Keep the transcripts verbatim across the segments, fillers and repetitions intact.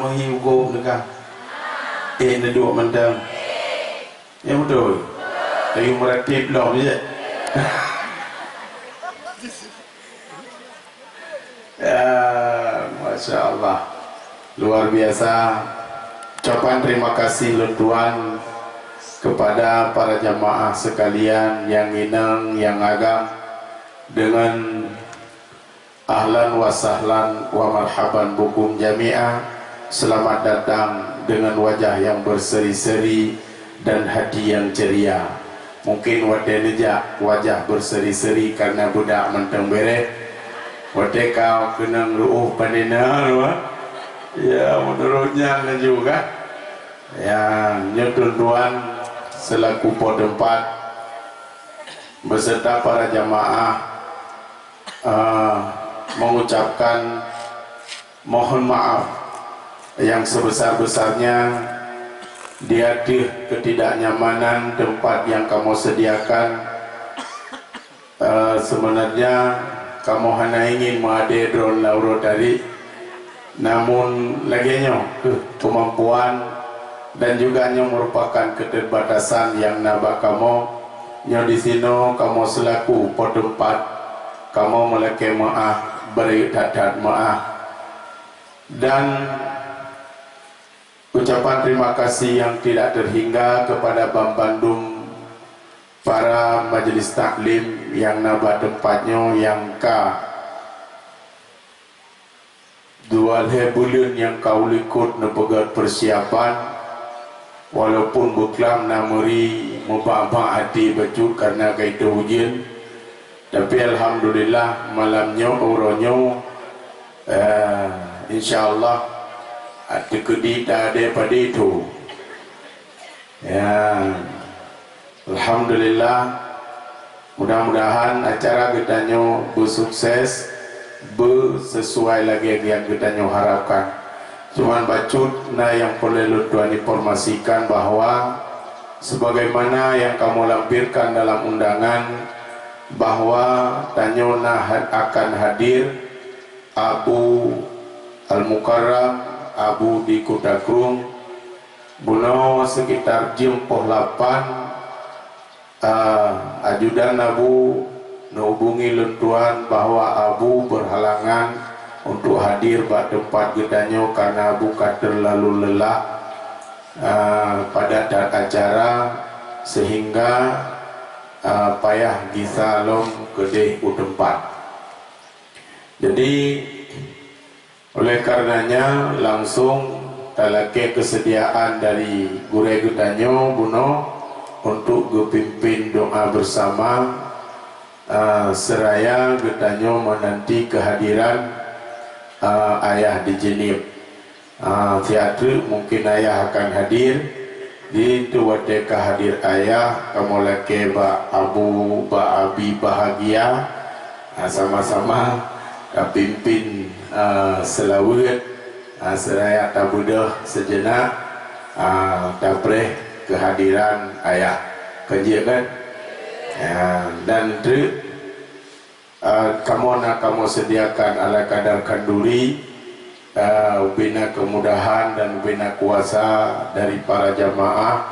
Meuhi ugob neugah. Eh, neuduek mantong. Ya, beutôi. Ayue meuratéb lom je. Ya, Masya Allah. Luar biasa. Ucapan terima kasih lôn tuan kepada para jamaah sekalian nyang inong, nyang agam, dengan ahlan wa sahlan wa marhaban bikum jami'a. Selamat datang dengan wajah yang berseri-seri dan hati yang ceria. Mungkin watée neujak wajah berseri-seri karena beudak mantong béréh. Watée ka keunong ruôh panena, ya, menurut nyan laju kah? Ya, nyoe tuan-tuan selaku po teumpat beserta para jamaah, eh, mengucapkan mohon maaf yang sebesar-besarnya di ateueh ketidaknyamanan tempat yang kamoe sediakan. Eh, sebenarnya kamoe hana ingin meuadée droeneuh uroe tadi, namun lagée nyoe keuh kemampuan dan juga nyoe merupakan keterbatasan nyang na bak kamoe. Nyoe disinoe kamoe selaku po teumpat, kamoe meulakée meuáh, bri that-that meuáh. Dan ucapan terima kasih yang tidak terhingga kepada banbandum para majelis taklim nyang na bak teumpat nyoe nyang ka dua lhée buleuen nyang ka u likot neupeugét persiapan, walaupun beuklam na meuri meubak-bak até bacut karena ka itôh ujeuen. Tapi alhamdulillah, malam nyoe, uroe nyoe, eh, insya Allah, ateukeudi ta deh padé tho. Ya. Alhamdulillah, mudah-mudahan acara geutanyoe beusukses, beusesuai lagée nyang geutanyoe harapkan. Cuman bacut na nyang peureulée lôn tuan informasikan bahwa sebagaimana nyang kamoe lampirkan dalam undangan, bahwa tanyoe na ha-, akan hadir Abu Al-Mukarram, Abu di Kuta Krueng, bunoe sekitar jeuem poh lapan, ah, ajudan Abu neuhubungi lôn tuan bahwa Abu berhalangan untuk hadir bak teumpat geutanyoe karena Abu ka terlalu lelah, ah, pada that acara sehingga, ah, payah gisa lom keudeh u teumpat. Jadi, oleh karenanya, langsung talakée keuseudiaan dari gurée geutanyoe bunoe untuk geupimpin doa bersama, eh, seraya geutanyoe meunanti keuhadiran, eh, ayah di Jeunieb. Ah, siat treuk mungken ayah akan hadir. Di tu watée ka hadir ayah, kamoe lakée bak abu, bak abi bahagia, ah, sama-sama tapimpén, ah, seulaweuet, ah, seuraya tabeudôh seujeunak, ah, tapreh keuhadiran ayah. Kon jeuet kan? Ya, dan treuk Ah, kamoe na kamoe sediakan ala kadar khanduri, ah, ubena kemudahan dan ubena kuasa dari para jamaah,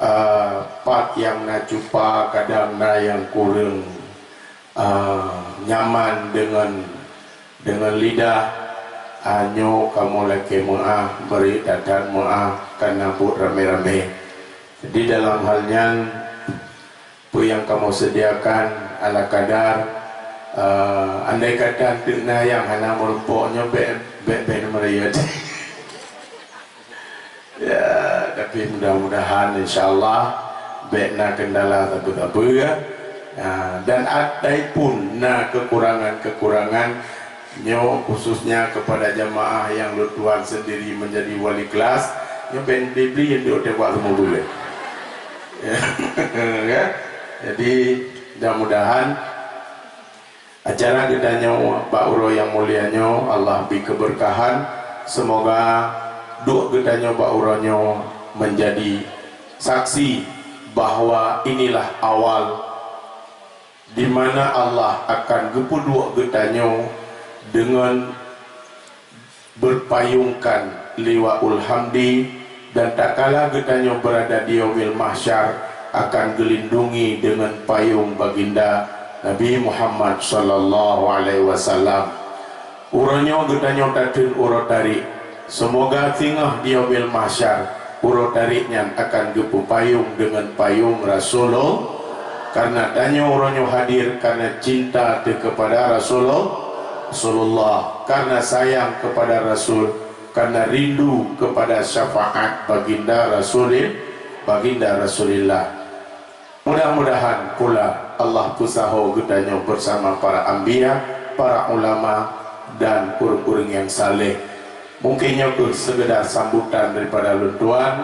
ah, pat nyang na cupa kadang na nyang kureueng, ah, nyaman deungon, deungon lidah, ah, nyoe kamoe lakée meuáh, bri that-that meuáh, kana buet ramé-ramé. Jadi dalam hal nyan, peue nyang kamoe sediakan ala kadar, eh, andai kata teuk na nyang hana meurumpok nyoe bék, bék, bék meurayeuk. Ya, tapi mudah-mudahan insya Allah bék na kendala sapeue-sapeue, ya. Ya, dan andai pun na kekurangan-kekurangan, nyoe khususnya kepada jamaah nyang lôn tuan sendiri menjadi wali kelas, nyoe bék dibri nyang diutek bak leumo buleuen. Ya. Jadi, mudah-mudahan acara geutanyoe bak uroe nyang mulia nyoe Allah bri keberkahan. Semoga duek geutanyoe bak uroe nyoe menjadi saksi bahwa inilah awal di mana Allah akan geupeuduek geutanyoe deungon berpayungkan Liwaul Hamdi, dan tatkala geutanyoe beurada di Yaumil Mahsyar akan geulindungi deungon payong Baginda Nabi Muhammad sallallahu alaihi wasallam. Uroe nyoe geutanyoe tatheun uroe tarek. Seumoga singoh di Yaumil Mahsyar uroe tarek nyan akan geupeupayong deungon payong Rasulullah. Karena tanyoe uroe nyoe hadir karena cinta teuh kepada Rasulullah, Rasulullah, karena sayang kepada Rasul, karena rindu kepada syafaat Baginda Rasulil-, Baginda Rasulillah. Mudah-mudahan pula Allah peusaho geutanyoe bersama para anbiya, para ulama, dan ureuëng-ureuëng nyang saleh. Mungkin nyoe kheueh sekedar sambutan daripada lôn tuan,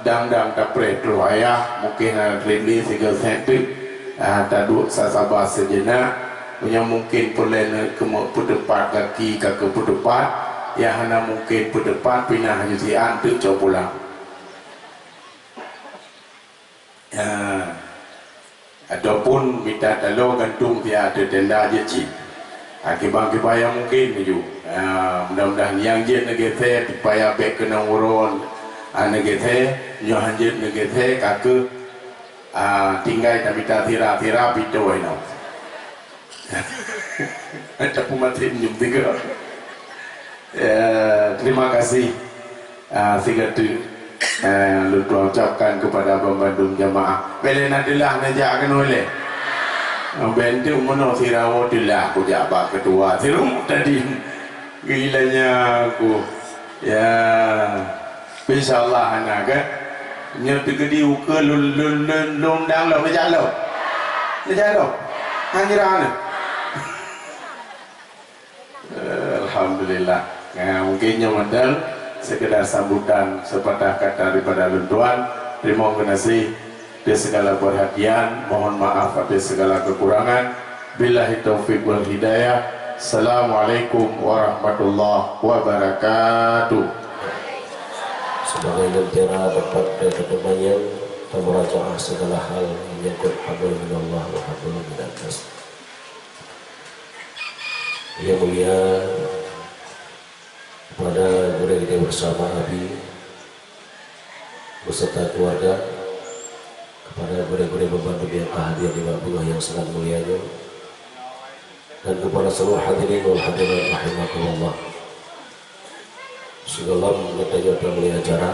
dang-dang tapreh troh ayah, mungkin hana lé sigoe senteuek, ah, taduek sasaba sejenak. Meunyoe mungkin peureulée keumeuk peuteupat gaki ka keupeuteupat, nyang hana mungkin peuteupat pinah jih siat teuk cok pulang. Ya. Ataupun mita taloe gantung di ateueh tenda jeuet cit. Ah, kiban-kiban nyang mungkin laju. Ah, mudah-mudahan nyang jeuet neugeusé supaya bék keunong uroe, ah, neugeusé, nyoe han jeuet neugeusé ka keuh, ah, tinggai tamita sira-sira pitoe inoe. Tapi mati senyum tiga. Ya, terima kasih. Ah, sigoe teuk, eh, lôn tuan ucapkan kepada banmandum jamaah. Bèk lé na teulah neujak keunoe lé. Bèk teuk meunoe sira woe teulah kujak bak ketua sirumoh tadi. Geuilanya aku. Ya. Insya Allah hana kan. Nyoe teukeudi ukeue lôn, lôn, lôn, lôn undang lom, neujak lom. Neujak lom. Hana jira na. Eh, alhamdulillah. Nah, mungkin nyoe mantong sekedar sambutan sepatah kata daripada lôn tuan. Terima kasih atas segala perhatian. Mohon maaf atas segala kekurangan. Billahi taufiq wal hidayah. Assalamualaikum warahmatullahi wabarakatuh. Sebagai lentera dapat kita terbanyang, kita merajaah segala hal menyangkut hablum minallah wa hablum minan nas. Yang mulia kepada gurée-gurée bersama Abi beserta keluarga, kepada gurée-gurée banmandum yang ka hadir di bak beungoh yang sangat mulia nyoe, dan kepada seluruh hadirin wal hadirat rahimakumullah. Sigohlom geutanyoe tamulai acara,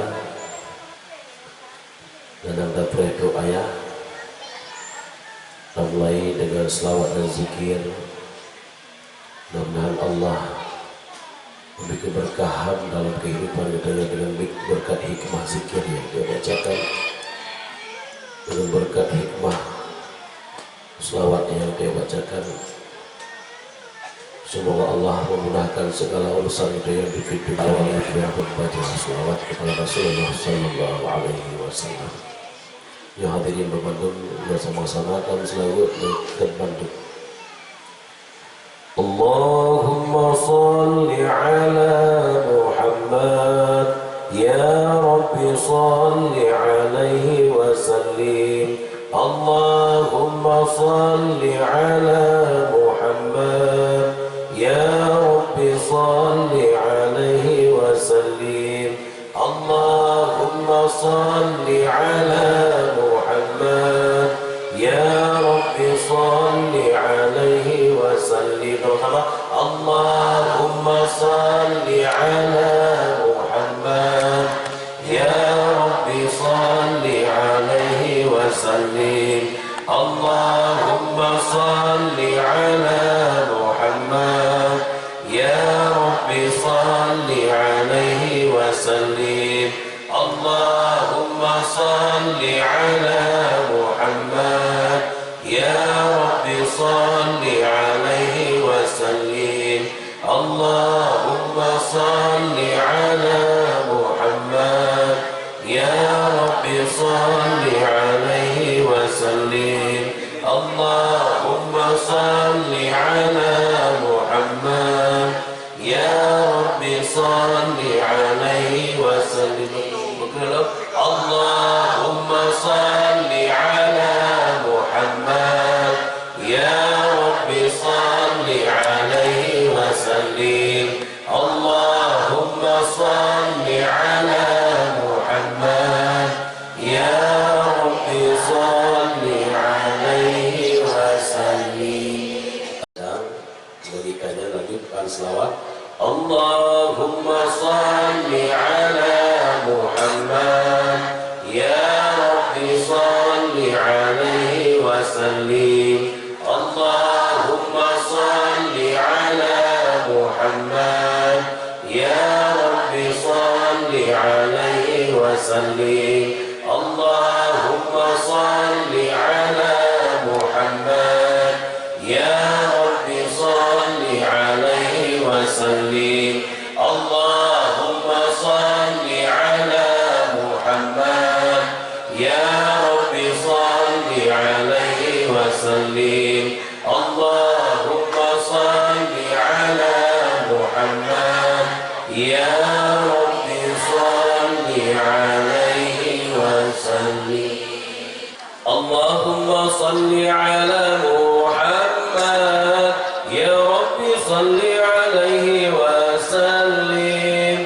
dan nyang tapreh trok ayah, tamulai dengan selawat dan zikir. Mudah-mudahan Allah memberi keberkahan dalam kehidupan kita dengan berkat hikmah zikir yang dia bacakan, dengan berkat hikmah selawat yang dia bacakan. Semoga Allah memudahkan segala urusan kita yang di pintu awal yang kita pun baca selawat kepada Rasulullah sallallahu alaihi wasallam. Ya hadirin banmandum, bersama-sama kami selawat dan bantu. اللهم صل على محمد، يا رب صل عليه وسلم. اللهم صل على محمد، يا رب صل عليه وسلم. اللهم صل على محمد، يا رب صل عليه وسلم. Sama-sama. اللهم صل على محمد، يا رب صل عليه وسلم. اللهم صل على محمد، يا رب صل عليه وسلم. اللهم صل على محمد، يا رب صل عليه وسلم. اللهم صل على محمد، يا رب صل عليه وسلم. اللهم صل على محمد، يا رب صل عليه وسلم. اللهم صل على محمد، يا رب صل عليه وسلم. اللهم صل عليه وسلم. اللهم صل على محمد. يا رب صل عليه وسلم. اللهم صل على محمد. يا رب صل عليه وسلم. اللهم صل على محمد. يا رب صل عليه وسلم. اللهم صل على محمد. يا رب صل عليه وسلم.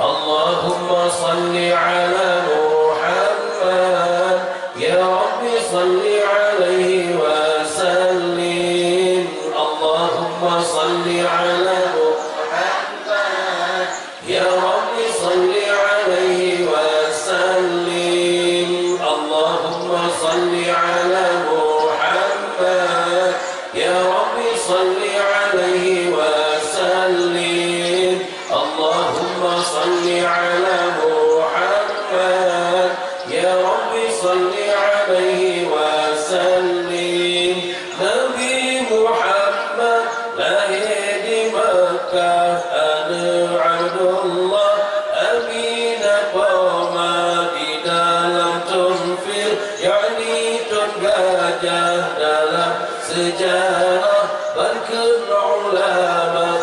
اللهم صل على محمد. يا رب صل عليه وسلم. اللهم صل على محمد. يا رب صل عليه وسلم. اللهم صل على محمد. يا رب صل عليه وسلم. اللهم صل على محمد. يا رب صل عليه وسلم. Nabi Muhammad lahé di Makkah, aneuk Abdullah, Aminah poma di dalam thon fil, yakni thon gajah dalam sejarah, ban kheun ulama.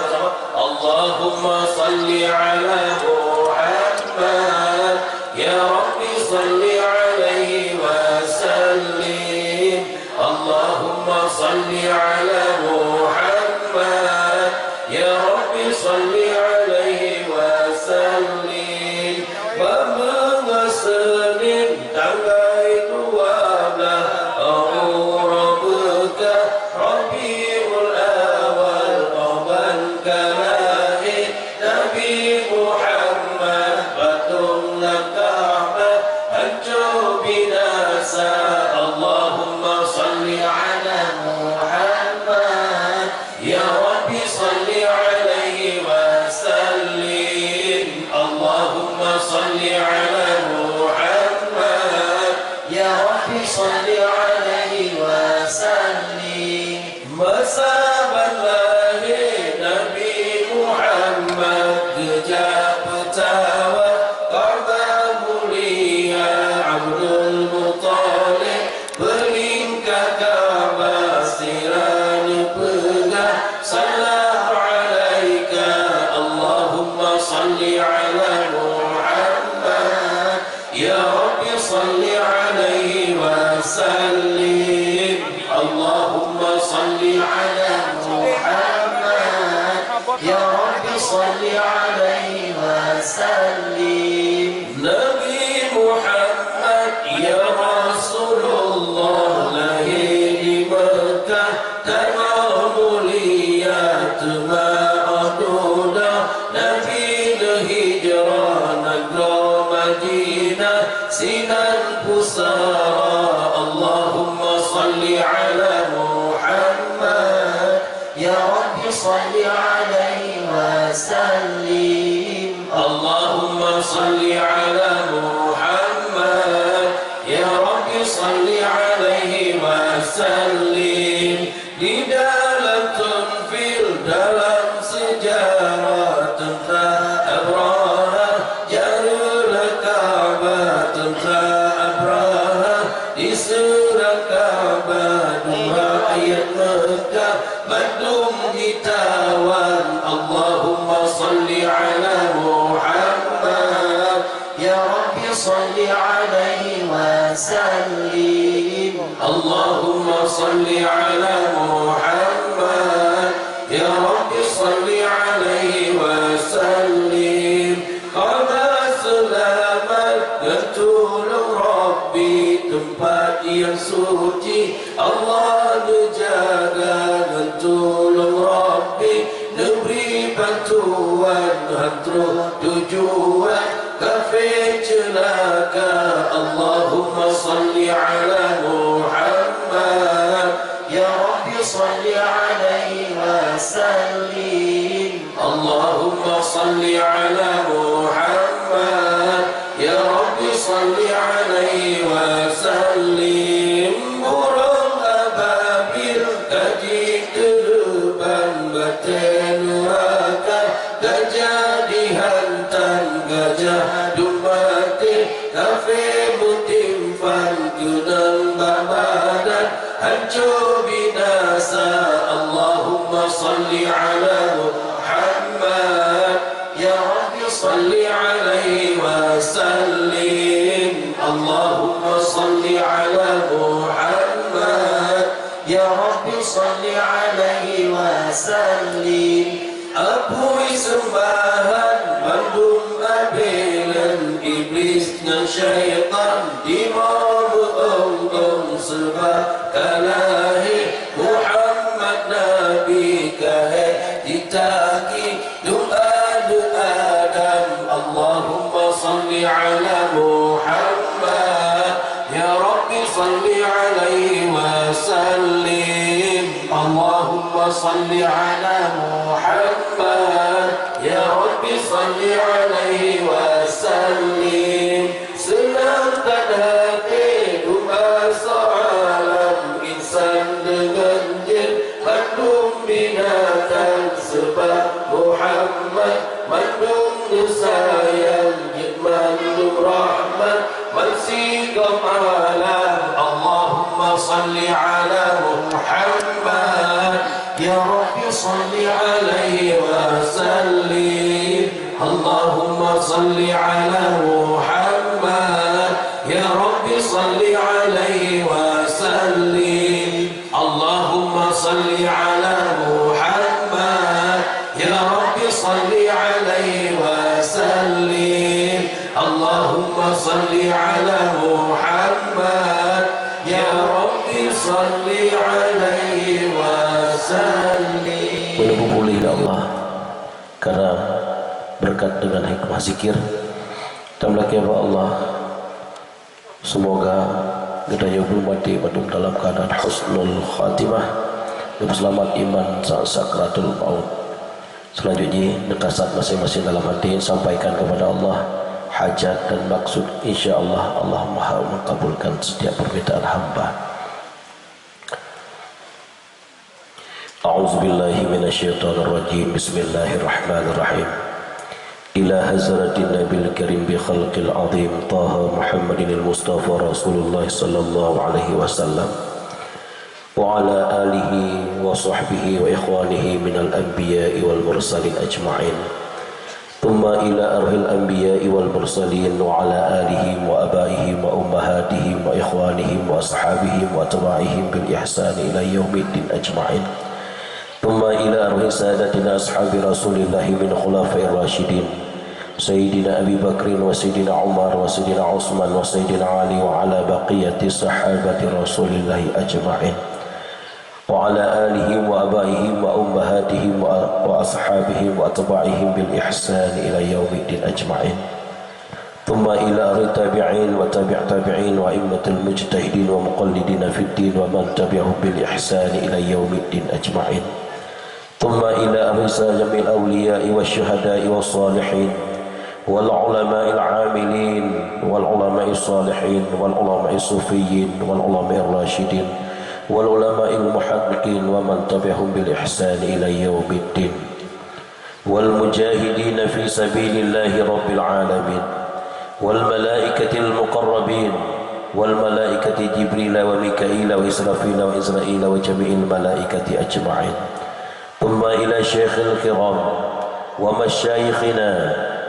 Allahumma salli ala Muhammad. Ya Rabbi salli alaihi wa sallim. Allahumma salli ala Muhammad. Ya Rabbi salli alaihi wa sallim. Bak meungoh Senin tanggai dua blah uroe beukah Rabiul Awal, ban ka lahé Nabi Muhammad, patong lam Ka'bah hanco binasa. Allahumma salli ala Muhammad. Ya Rabbi salli alaihi wa sallim. Allahumma salli ala Muhammad. Ya Rabbi salli alaihi wa sallim. Masa ban lahé Nabi Muhammad geujak peutawa Ka'bah mulia Abdul Muttalib, peulingka Ka'bah sira neupeugah, "Salam alaika, Allahumma salli ala Muhammad." Ya Rabbi salli alaihi wa sallim. Allahumma salli ala Muhammad. Ya Rabbi salli alaihi wa sallim. Nabi Muhammad, ya Rasulullah, lahé di Makkah, tanoh mulia, teuma óh dudoe Nabi neuhijrah nanggroe Madinah, sinan pusara. Allahumma salli ala Muhammad. Ya Rabbi salli alaihi wa sallim. Allahumma salli ala Muhammad. Ya Rabbi salli alaihi wa sallim. Di dalam thon fil dalam seujarah, teuntra Abrahah jareula Ka'bah, teuntra Abrahah diseurang Ka'bah, dua ayat Meukah mandum jitawan. Allahumma salli ala Muhammad. Ya Rabbi salli alaihi wa sallim. Allahumma salli ala Muhammad. Ya Rabbi salli alaihi wa sallim. Ka'bah seulamat ngon tulông Rabbi, teumpat nyang suci Allah neujaga ngon tulông Rabbi, neubri bantuan han troh tujuan kafé ceulaka. Allahumma salli ala Muhammad. Ya Rabbi salli alaihi wa sallim. Allahumma salli ala Muhammad. Salli alaihi wasallim. Burông ababil ka jiteureuban batée nuraka, gajah jihantam gajah dum maté, kafé meutimphan keunong bak badan, hancô binasa. Allahumma salli ala Muhammad. Ya Rabbi salli alaihi wasallim. Allahumma salli ala Muhammad. Ya Rabbi salli alaihi wasallim. Apui seumbahan mandum abée lôn, Iblih ngon syaitan timoh meuong-ong, seubab ka lahé Muhammad Nabi, ka hék jitaki dum aneuk Adam. Allahumma salli ala Muhammad. Ya Rabbi salli alaihi wasallim. Allahumma salli ala Muhammad. Ya Rabbi salli alaihi wasallim. Seunang that até dum asoe alam, insan deungon jén, mandum binatang, seubab Muhammad mandum geusayang, jeuet mandum rahmat bansigom alam. Allahumma salli ala Muhammad. Ya Rabbi salli alaihi wasallim. Allahumma salli ala Muhammad. Ya Rabbi salli alaihi wasallim. Allahumma salli ala Muhammad. Ya Rabbi salli alaihi wasallim. Allahumma salli ala Muhammad. Ya Rabbi salli alaihi wasallim. Meunyoe puléh, ya Allah, karena berkat dengan hikmah zikir, dan lakée bak Allah, semoga geutanyoe beumaté bandum dalam keadaan husnul khatimah, dan selamat iman saat sakratul maut. Selanjutnya, neukasat masing-masing dalam hati, sampaikan kepada Allah hajat dan maksud. Insya Allah, Allah Maha mengabulkan setiap permintaan hamba. A'udzubillahi minasyaitonirrajim. Bismillahirrahmanirrahim. Ila hadratin Nabil Karim bi khalqil azim Taha Muhammadinil Mustafa Rasulullah sallallahu alaihi wasallam. Wa ala alihi wa sahbihi wa ikhwanihi minal anbiya'i wal mursalin ajma'in. Tsumma ila arwahil anbiya'i wal mursalin wa ala alihim wa abaihim wa ummahatihim wa ikhwanihim wa ashabihim wa atba'ihim bil ihsani ila yaumiddin ajma'in. Tsumma ila arwahi sadatina ashabi Rasulillahi min khulafair rasyidin, Sayyidina Abi Bakrin wa Sayyidina Umar wa Sayyidina Utsman wa Sayyidina Ali wa ala baqiyati sahabati Rasulillahi ajma'in. Wa ala alihim wa abaihim wa ummahatihim wa, wa ashabihim wa atba'ihim bil ihsani ila yaumiddin ajma'in. Tsumma ila arwahit tabi'in wa tabi' tabi'in wa a'immatil mujtahidin wa muqallidina fid din wa man tabi'ahum bil ihsani ila yaumiddin ajma'in. Tsumma ila arwahi jami'il awliya'i wasy syuhada'i was shalihin wal ulama'il amilin wal ulama'is shalihin wal ulama'is sufiyyin wal ulama'ir rasyidin wal ulama'il muhaqqiqin wa man tabi'ahum bil ihsani ila yaumiddin. Wal mujahidina fi sabilillahi rabbil alamin. Wal malaikatil muqarrabin. Wal malaikati Jibrila wa Mikaila wa Israfila wa Izraila wa jami'il malaikati ajma'in. Tsumma ila syaikhil kiram wa masyayikhina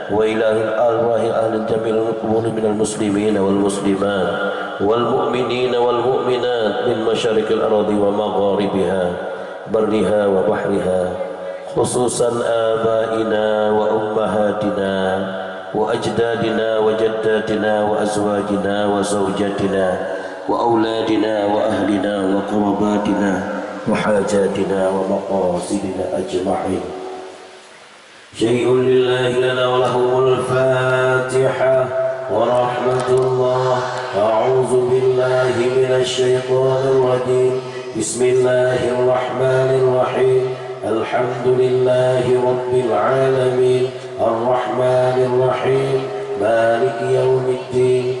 wa ila arwahi ahli jami'il qubur minal muslimina wal muslimat wal mu'minina wal mu'minat min masyariqil ardi wa magharibiha, barriha wa bahriha, khususan abaina wa ummahatina wa ajdadina wa jaddatina wa azwajina wa zaujatina wa auladina wa ahlina wa qarabatina wa hajatina wa maqasidina ajma'in. Syai'un lillahi lana wa lahumul Fatihah wa rahmatullah. A'udzu billahi minasy syaithanir rajim. Bismillahirrahmanirrahim. Alhamdulillahi rabbil alamin. Arrahmanirrahim. Maliki yaumiddin.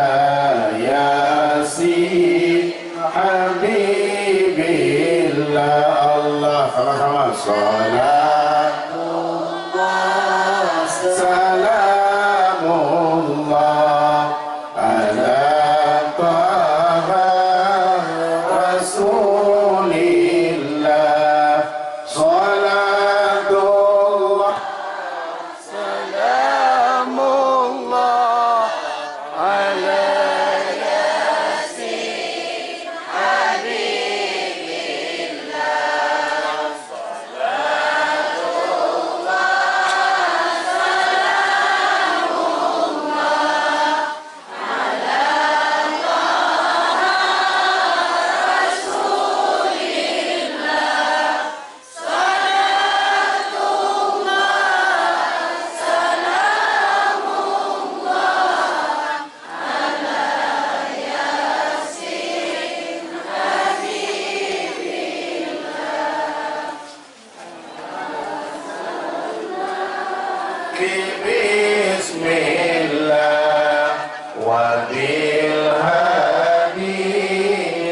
بالهادي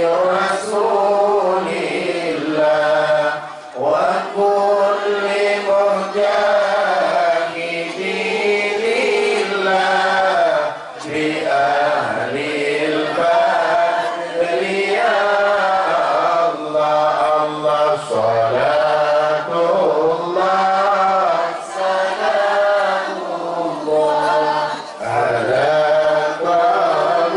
رسول الله وكل مجاهد لله بأهل البدر يا الله، الله، صلاة الله، سلام الله على طه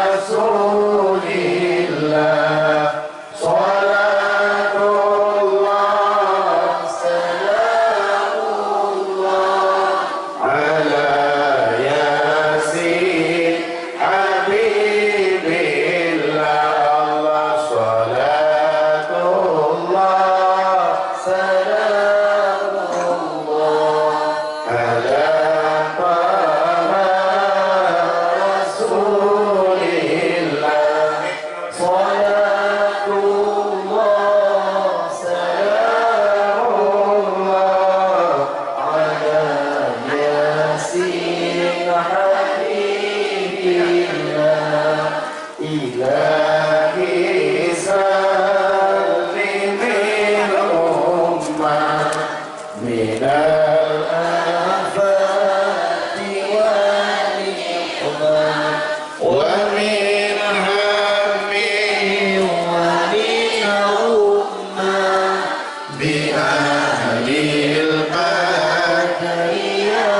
رسول الله، صلاة الله، سلام الله على ياسين حبيب الله، الله، صلاة الله، سلام الله على طه رسول الله، صلاة الله، سلام الله على ياسين حبيب الله. إلهي سلم الأمة من الآفات والنقمة ومن هم ومن غمة بأهل القدر يا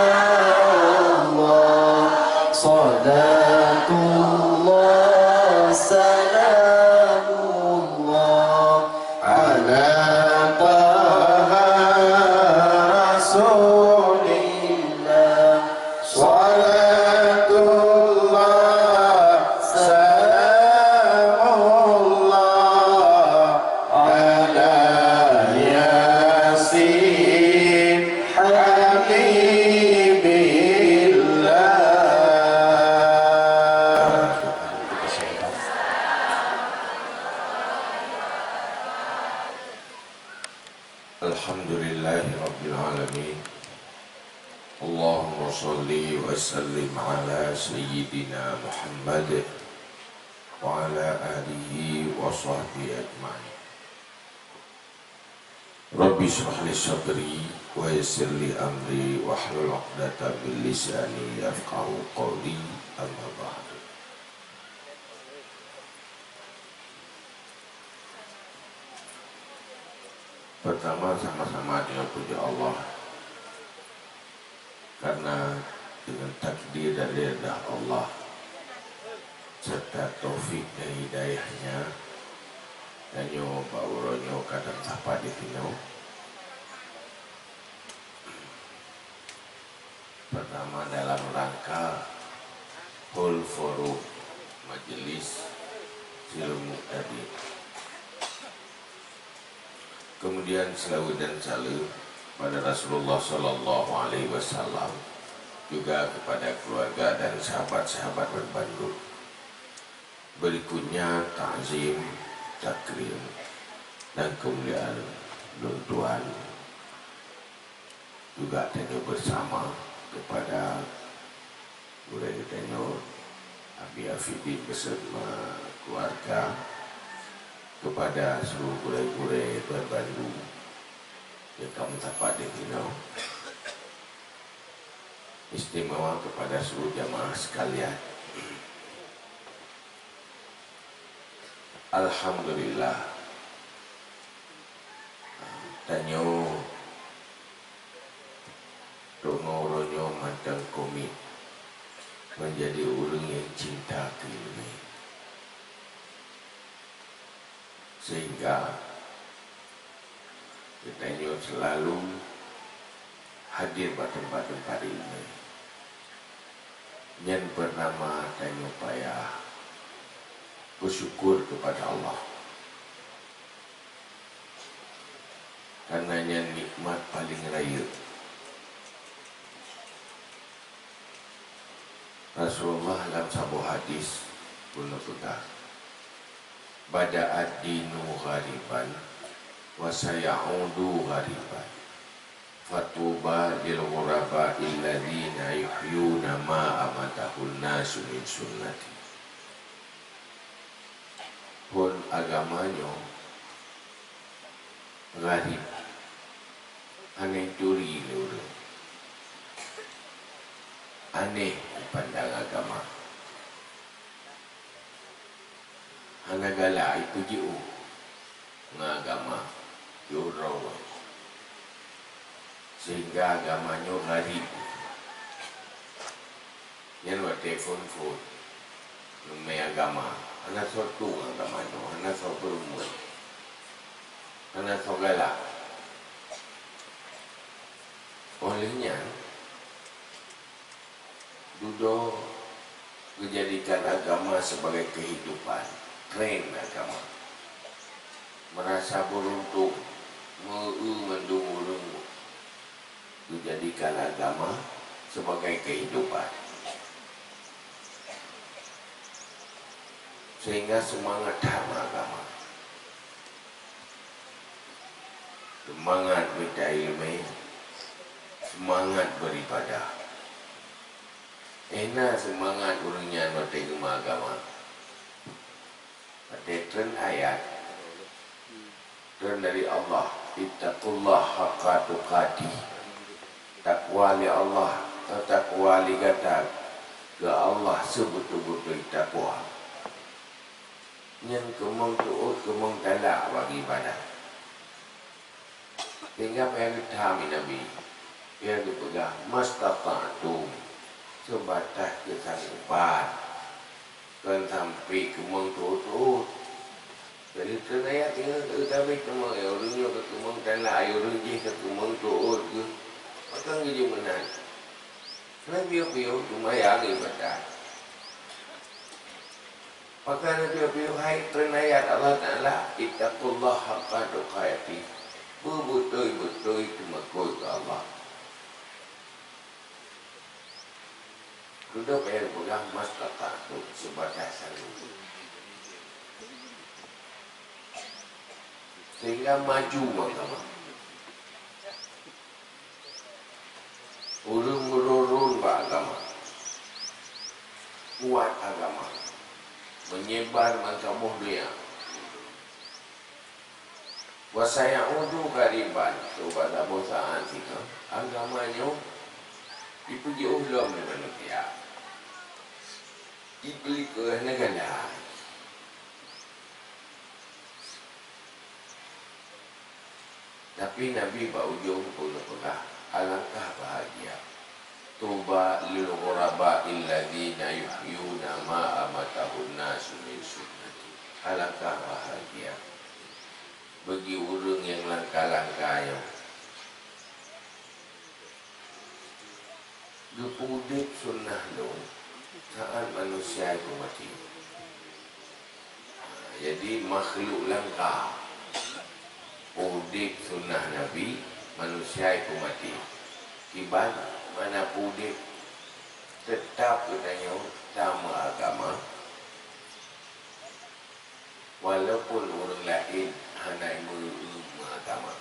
الله. صلاة الله، سلام الله على طه رسول الله، صلاة الله، سلام الله على ياسين حبيب الله. الحمد لله رب العالمين. اللهم صل وسلم على سيدنا محمد وعلى آله وصحبه أجمعين. رب اشرح لي صدري ويسر لي أمري واحلل عقدة من لساني يفقهوا قولي. أما بعد. Pertama, sama-sama dengan puji Allah, karena dengan takdir dan ridha Allah serta taufik dan hidayahnya, tanyoe bak uroe nyoe ka tasapat di sinoe. Pertama, dalam rangka hol forum majelis ilmu tadi. Kemudian, selawat dan salam pada Rasulullah sallallahu alaihi wasallam, juga kepada keluarga dan sahabat-sahabat berbandum. Berikutnya, takzim, takrim, dan kemuliaan lôn tuan juga tanyoe bersama kepada gurée geutanyoe Abi Afidin beserta keluarga, kepada seluruh gurée-gurée berbandum yang kamu dapat di sinoe, istimewa kepada seluruh jamaah sekalian. Alhamdulillah, tanyoe deungoe uroe nyoe mantong komit menjadi ureuëng nyang cinta keu iéleumé, sehingga geutanyoe selalu hadir bak teumpat-teumpat iéleumé. Nyan peureutama tanyoe payah beusyukur keupada Allah, karena nyan nikmat paleng rayeuk. Rasulullah lam saboh hadis geupeugah, "Bada ad-dinu ghariban, wa sayaudu ghariban." Fatuba lil ghuraba alladzina yuhyuna ma amatahun nasu min sunnati. Phon agama nyoe gharib, hana jituri lé ureuëng, aneh dipandang agama. Hana galak jipeujiôh ngon agama, jiôh droe. Sehingga agama nyoe gharib. Nyan watée phon-phon neumé agama, hana soe tueng agama nyoe, hana soe peurumoh, hana soe galak. Óh lheueh nyan, dudoe geujadikan agama sebagai kehidupan, tren agama. Merasa beruntung, meu-eu mandum ureuëng geujadikan agama sebagai kehidupan. Sehingga semangat that agama. Seumangat mita iéleumé, seumangat beuribadah. Éh na seumangat ureuëng nyan watée geumeuagama. Watée treun ayat, treun dari Allah, "Ittaqullaha haqqa tuqatih." Takwa lé Allah, takwa lé gata keu Allah seubeutôi-beutôi takwa. Nyan keumong teuôt, keumong galak bagi ibadah. Sehingga payah geutham Nabi, payah geupeugah, "Mastata'tum," seubatas keusanggopan, kon sampai keumong teuôt-teuôt. Jadi, keuneuk ayat nyoe, tapi teuma, ya, ureuëng nyoe ka keumong galak, ya, ureuëng jih ka keumong teuôt geuh, maka geujeuet meunan. Hana piôh-piôh, teuma ya geuh ibadah. Pakon hana piôh-piôh, hai treun ayat Allah Taala, "Ittaqullaha haqqa tuqatih." Beubeutôi-beutôi teumakot keu Allah. Dudoe payah peugah, "Mastata'tum," seubatas sanggob. Sehingga maju agama. Ureuëng meururun bak agama, kuat agama, meunyebar bansaboh donya. Wa sayaudu ghariban, bak saboh saát singoh agama nyoe jipeujiôh lom lé manusia. Jipeulikot hana gala. Tapi Nabi bak ujong geupeugah, "Alangkah bahagia. Tuba lil ghuraba alladzina yuhyuna ma amatahun nasu min sunnati." Alangkah bahagia bagi ureuëng nyang langka-langka nyoe geupeuudeb sunnah lôn saát manusia jipeue maté. Jadi, makhluk langka udeb sunnah Nabi, manusia jipeue maté. Kiban mana udeb, teutab geutanyoe tameuagama, walaupun ureuëng laén hana meu-, meuagama.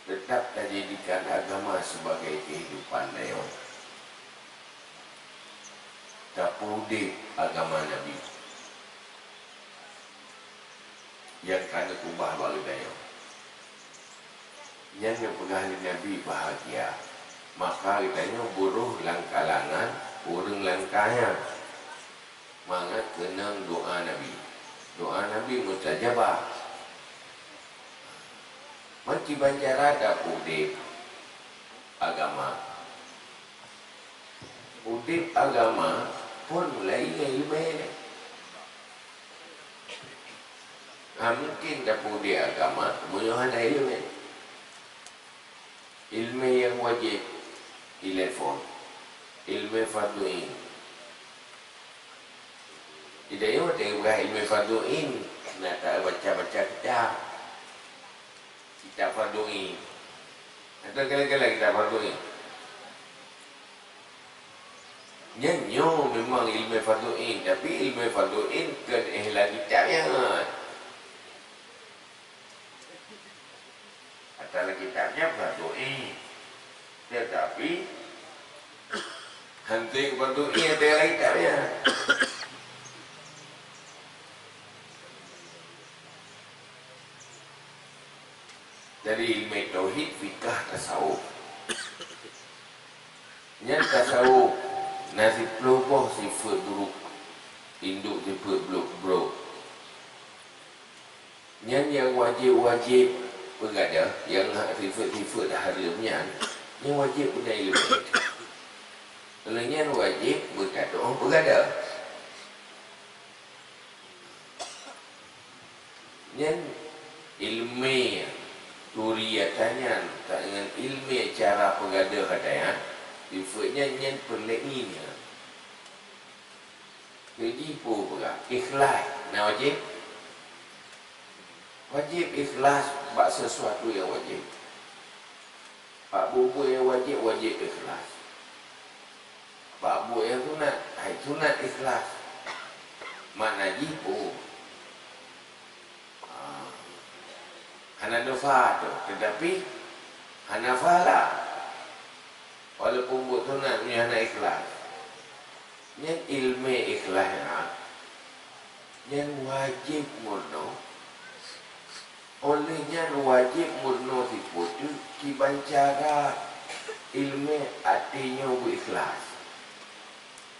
Teutap tajadikan agama sibagai keuhidupan tanyoe. Tapeuudeb agama Nabi nyang ka neukeubah bak geutanyoe. Nyan neupeugah lé Nabi bahagia. Maka geutanyoe beurôh lam kalangan ureuëng langka nyan. Mangat keunong doa Nabi. Doa Nabi mustajabah. Meukiban cara tapeuudeb agama. Udeb agama phon mulai ngon iéleumé. Hana mungken tapeuudeb agama meunyoe hana iéleumé. Iéleumé nyang wajéb ilée phon, iéleumé fardhu ain. Di tanyoe watée geupeugah iéleumé fardhu ain, na tabaca-baca kitab, kitab fardhu ain. Atau galak-galak kitab fardhu ain. Nyan nyoe memang iéleumé fardhu ain, tapi iéleumé fardhu ain kon éh lam kitab nyan. Ata lagi Jadi, bantu iya, ada lagi tak payah. Jadi, ilmu tauhid, fikah, tasawuf. Nyan tasawuf na siplôh boh sifeuet buruk, induk sifeuet brôk-brôk. Nyan nyang wajéb-wajéb peugadôh, nyang sifeuet-sifeuet hareuem nyan, nyang wajéb beuna ilmu. Lheueh nyan wajéb beutatoh peugadôh. Nyan ilmu turi ata nyan, ka ngon ilmu cara peugadôh ata nyan, sifeuet nyan, nyan peureulée nyan. Keu jih peue peugah? Ikhlaih na wajéb? Wajéb ikhlaih bak sisuatu nyang wajéb. Bak buet-buet nyang wajéb, wajéb ikhlaih. Bak buet nyang sunat, hai sunat ikhlaih. Makna jih peue? Ah, hana dosa tu, tetapi hana pahala. Walaupun buet sunat nyan hana ikhlaih. Nyan ilmu ikhlaih nyan, nyan wajéb meurunoe. Óh lheueh nyan wajéb meurunoe sipeue teuk kiban cara ilmu até nyoe beu ikhlaih.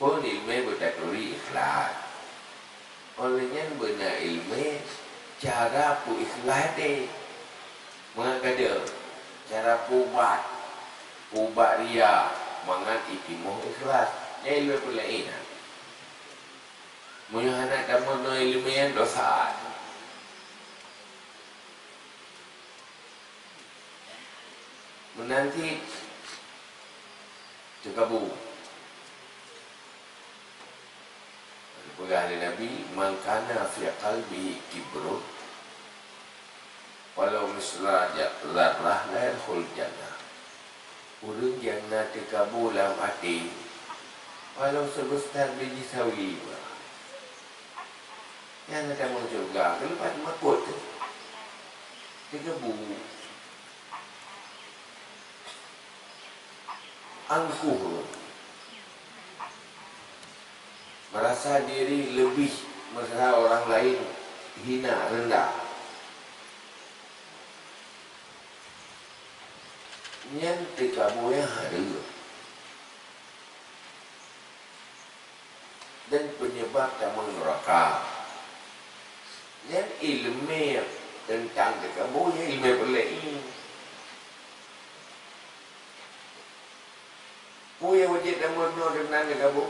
Phon ilmu beutaturi ikhlaih. Óh lheueh nyan beuna ilmu cara peu ikhlaih teuh. Mangat gadôh cara pubat, pubat riya, mangat itimoh ikhlaih. Nyan ilmu peulaén na. Meunyoe hana tameurunoe ilmu nyan, dosa. Meunan cit teukabu. Peugah lé Nabi, "Man kana fi qalbihi kibrun, walau misla ja-, dzarrah, la yadkhul jannah." Ureuëng nyang na teukabu lam até, walau seubeusa biji sawi, nyan hana tamong syeuruga, keuleupah teumakot teuh. Teukabu. Angkuh, merasa diri lebih, merasa orang lain hina, rendah. Nyan teukabu nyang hareuem dan penyebab tamong neuraka. Nyan iéleumé teuntang teukabu, nyan iéleumé peuleueng. Peue nyang wajéb tameurunoe teuntang teukabu?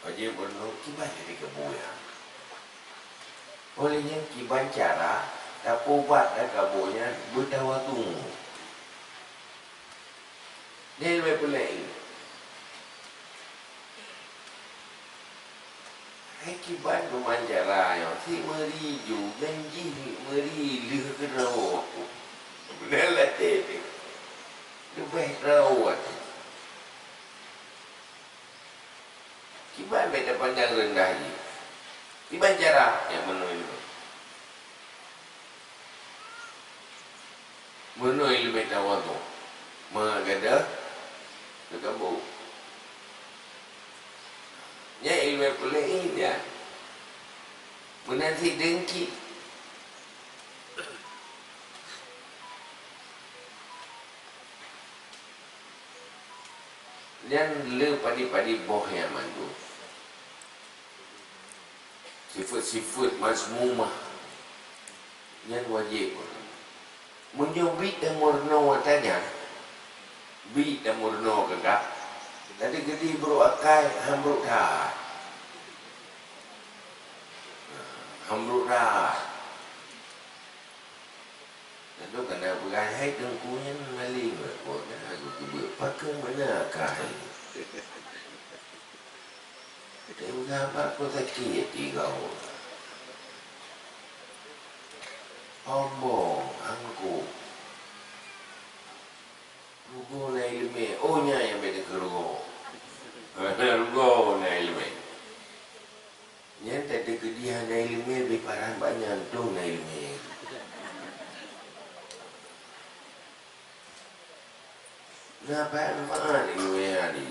Wajéb meurunoe kiban jadi teukabu nyan. Óh lheueh nyan kiban cara tapeuubat teukabu nyan beutawadu. Nyan leubeh peuleueng. Hai kiban peumancara nyoe, si meuri ju, dan jih meuri lheueh keudroe. Beuna latée pih. Leubeh droe. Kiban bék tapandang reundah jih. Kiban cara nyang meunoe ilmu. Meunoe iéleumé tawadu. Mangat gadôh teukabu. Nyan iéleumé peuleueng nyan. Meunan cit deungki. Nyan le padi-padi boh nyan mandum. Sifeuet-sifeuet mazmumah nyan wajéb. Meunyoe biet tameurunoe ata nyan, biet tameurunoe keu gak, jadi geudi brok akai han brok that. Han brok that. Lalu kana peugah, "Hai teungku nyan maleng, buet na geukeubeuet, pakon beuna akai." Tinggai bak kota kiet tigau. Ombong, angkuh. Rugoe na iéleumé, oh nyan nyang bék teukeureugoe. Rugoe na iéleumé. Nyan tateukeudi hana iéleumé, beuparan bak nyan toh na iéleumé. Na manfaat iéleumé nyan di.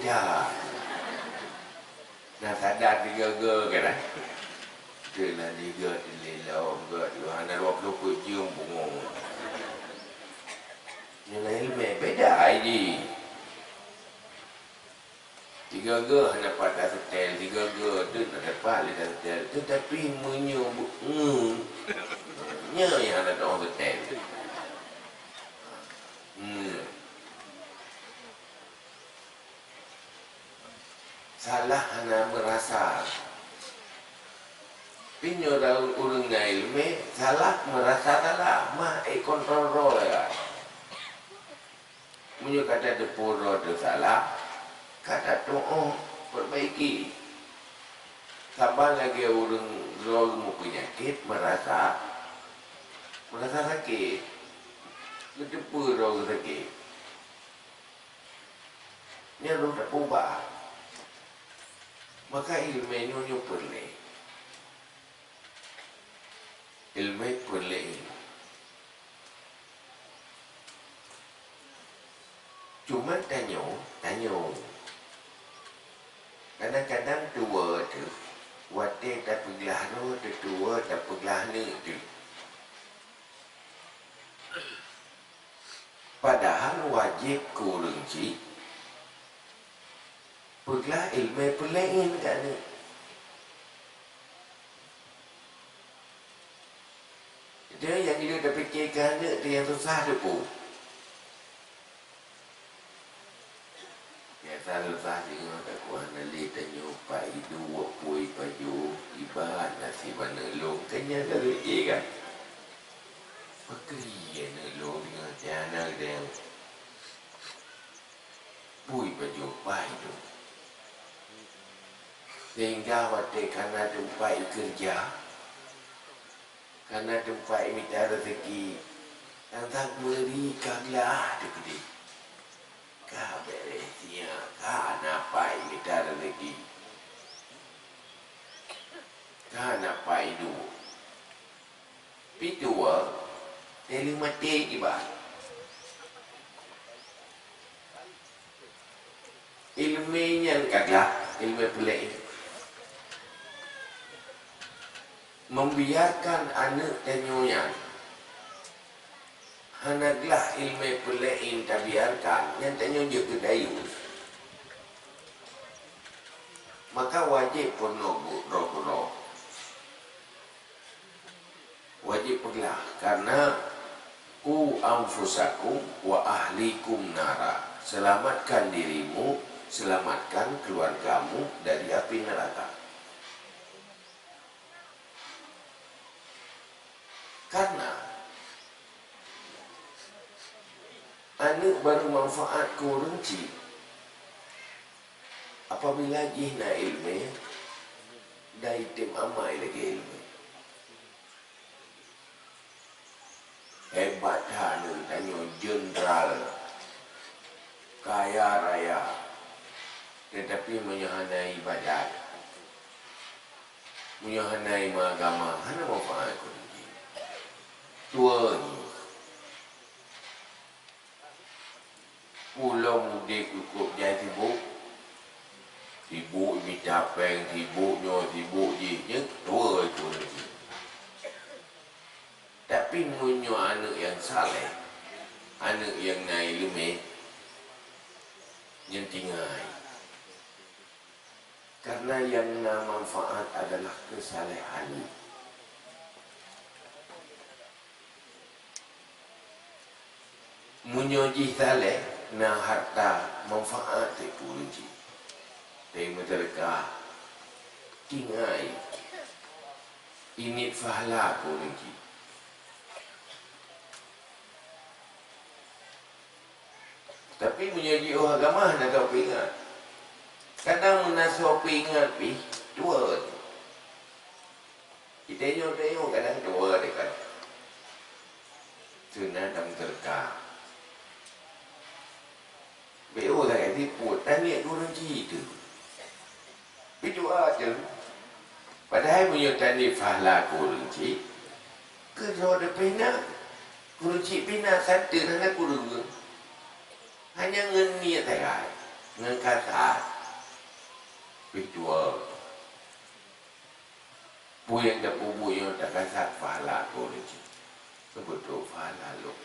Ya. Nah, sadan tiga-tiga kan, eh? Dia lah tiga, dia lom, dia dua, hana dua puluh peuet jeuem pungo. Nyan ileumèe beda ai jih. Tiga-tiga hana pat taseutèl, tiga-tiga tu hana pat lé taseutèl. Tetapi meunyoe bu-, ngeue, nyan nyang hana teuseutèl. Hmm. Salah hana meurasa. Pi nyoe daun ureueng na ileumèe, salah meurasa salah, mah ék kontrol droe ya. Meunyoe ka tateupeue droe teusalah, ka tatu'oh perbaiki. Saban lagèe ureueng droe meupeunyakét meurasa, meurasa sakét, geuteupeue droe sakét. Nyan roh tapeuba. Maka ileumèe nyoe, nyoe peureulèe. Ileumèe peureulèe. Cuma tanyoe, tanyoe. Kadang-kadang tuwoe teuh, watèe tapeuglah droe teuh tuwoe, tapeuglah neuk teuh. Padahai wajéb keu ureueng chik peuglah ileumèe peureulèe ngon aneuk. Jadi, nyang jeuet tapike keu aneuk teuh nyang susah teuh peue. Nyang susah singoh takuah na lé tanyoe pai duek pui pajoh, iba naseb aneuk lôn, kan nyan ka lôn ék kan? Pakri aneuk lôn deungon si aneuk teuh nyang pui pajoh pai tu. Sehingga watèe ka na teumpat ikeureuja, ka na teumpat imita reuzeki, tang-tang meuri ka glah teuh keudéh. Ka bèrèh sia, ka na pai imita reuzeki. Ka na pai iduek. Pi tuwoe, teuh lheueh maté kiban. Ileumèe nyan ka glah, ileumèe peureulèe. Membiarkan aneuk tanyoe nyan hana glah ileumèe peureulèe tabiarkan, nyan tanyoe jeuet keu dayus. Maka wajéb peunoh bu-, droe-droe. Wajéb peuglah, karena, "Qu anfusakum wa ahlikum nara." Selamatkan dirimu, selamatkan keluargamu dari api neraka. Karena aneuk barô manfaat keu ureueng chik apabila jih na ileumèe dan item amai lagèe ileumèe. Hebat that aneuk tanyoe, jeundral, kaya raya, tetapi meunyoe hana ibadat, meunyoe hana imeugama, hana manfaat keu ureueng jih. Tuwoe jih. Ulôn udép cukup jai sibuk. Sibuk mita péng, sibuk nyoe, sibuk jih, nyan tuwoe keu ureueng jih. Tapi meunyoe aneuk nyang saleh, aneuk nyang na ileumèe, nyan tinggai. Karena nyang na manfaat adalah keusalehan. Meunyoe jih saleh, na harta manfaat teuk keu ureueng jih. Teuma teuka, tinggai, ingat pahala keu ureueng jih. Tapi meunyoe jiôh agama, hana teuingat. Kadang meunasoe peuingat pih tuwoe. Tanyoe-tanyoe kadang tuwoe dekat. Seunang dan teuka. Beu lagèe tipu, taniet ureueng jih tu. Bidua tu. Padahai meunyoe taniet pahala keu ureueng chik, keu droe pih na. Keu ureueng chik pih na, santeu hana kureueng. Hanya ngon niet sagai. Ngon kasat, pih dua. Peue nyang tapeubuet nyoe takasat pahala keu ureueng cit. Beutôi pahala lôn.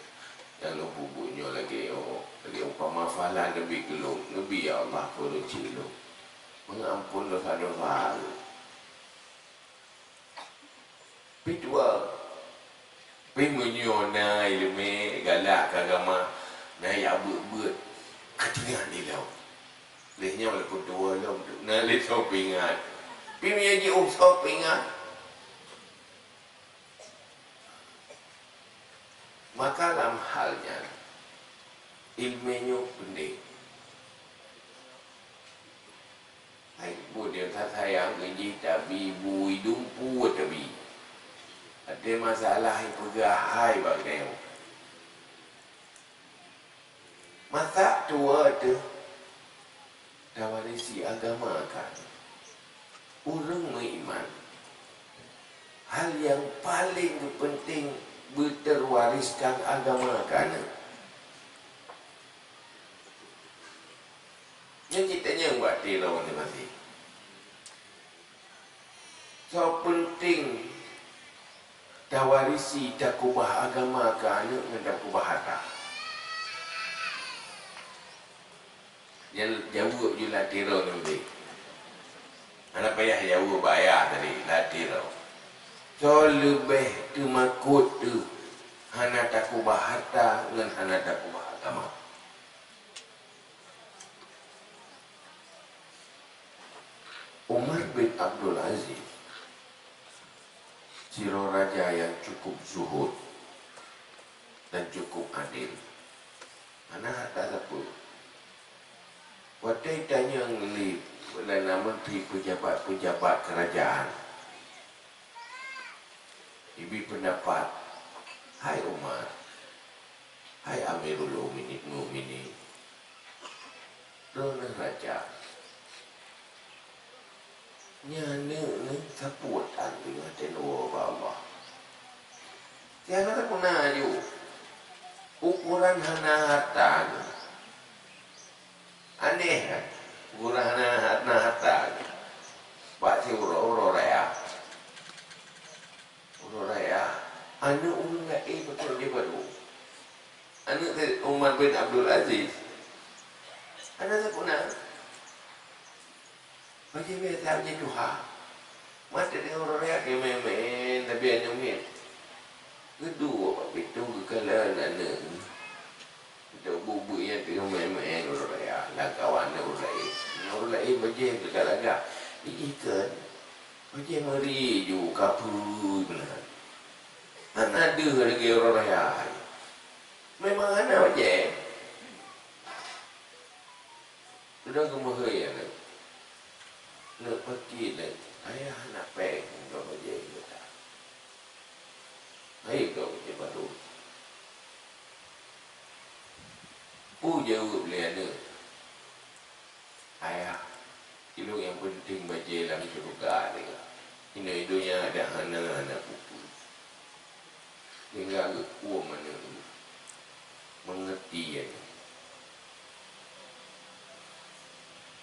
Nyang lôn peubuet nyoe lagèe, oh, lagèe umpama pahala neubi keu lôn, neubi ya Allah keu ureueng cit lôn. Meuampôn dosa-dosa lôn. Pih dua, pih meunyoe na ileumèe galak keu agama, na jak beuet-beuet, ka teuingat lé lom. Lheueh nyoe lé peutuwoe lom tu, na lé soe peuingat. Pih meunyoe jiôh soe peuingat. Maka lam hal nyan, ileumèe nyoe peunténg. Hai, buet nyang tasayang keu jih tabi, bui dumpeue tabi. Até masalah ipeugah hai bak geutanyoe. Masa tuwoe teuh tawarisi agama kan. Ureueng meuiman, hal nyang paleng geupeunténg beuteurwariskan agama keu aneuk. Nyan cit tanyong bak droeneuh maséng. Soe peunteng tawarisi, takeubah agama keu aneuk ngon takeubah hareuta? Nyan jaweueb ju latiro nyoe. Hana payah jaweueb bak ayah tadi, latiro. Soe leubeh teumakot teuh hana takeubah hareuta ngon hana takeubah agama? Umar bin Abdul Aziz, sidroe raja nyang cukup zuhud dan cukup adil. Hana hareuta sapeue. Watèe tanyong lé Perdana Menteri, peujabat-peujabat keurajaan, ibi peundapat, "Hai Umar, hai Amirul Muminin, Muminin, droeneuh raja, nyan aneuk neuh sapeue tan teungoh teuwoe bak Allah. Siat hana sapeue na ju, ukoran hana hareuta nyoe." Aneh kan? Guna hana, hana hareuta. Bak siuroe, uroe raya. Uroe raya, aneuk ureueng laén beutôi di baru. Aneuk Umar bin Abdul Aziz. Hana sapeue na. Bajèe biasa, bajèe tuha. Mata teuh uroe raya meu'en-meu'en, tapi aneuk miet. Geuduek bak pintoe geukalon aneuk. Untuk buet-buet nyang teungoh meu'en-meu'en uroe raya, lagak aneuk ureueng laén. Aneuk ureueng laén bajèe lagak-lagak. Jih kan, bajèe meuri ju ka peue meunan. Hana deuh lagèe uroe raya. Memang hana bajèe. Udah geumeuhôi aneuk. Neuk paki lé, ayah hana péng, droe bajèe geutanyoe. Hai droe bajèe baru. Peue jaweueb lé aneuk? Ayah, ilôn nyang peunteng bajèe lam syeuruga teuh. Inoe donya dak hana, hana peue-peue. Tinggai geukuem aneuk, meungeurti aneuk.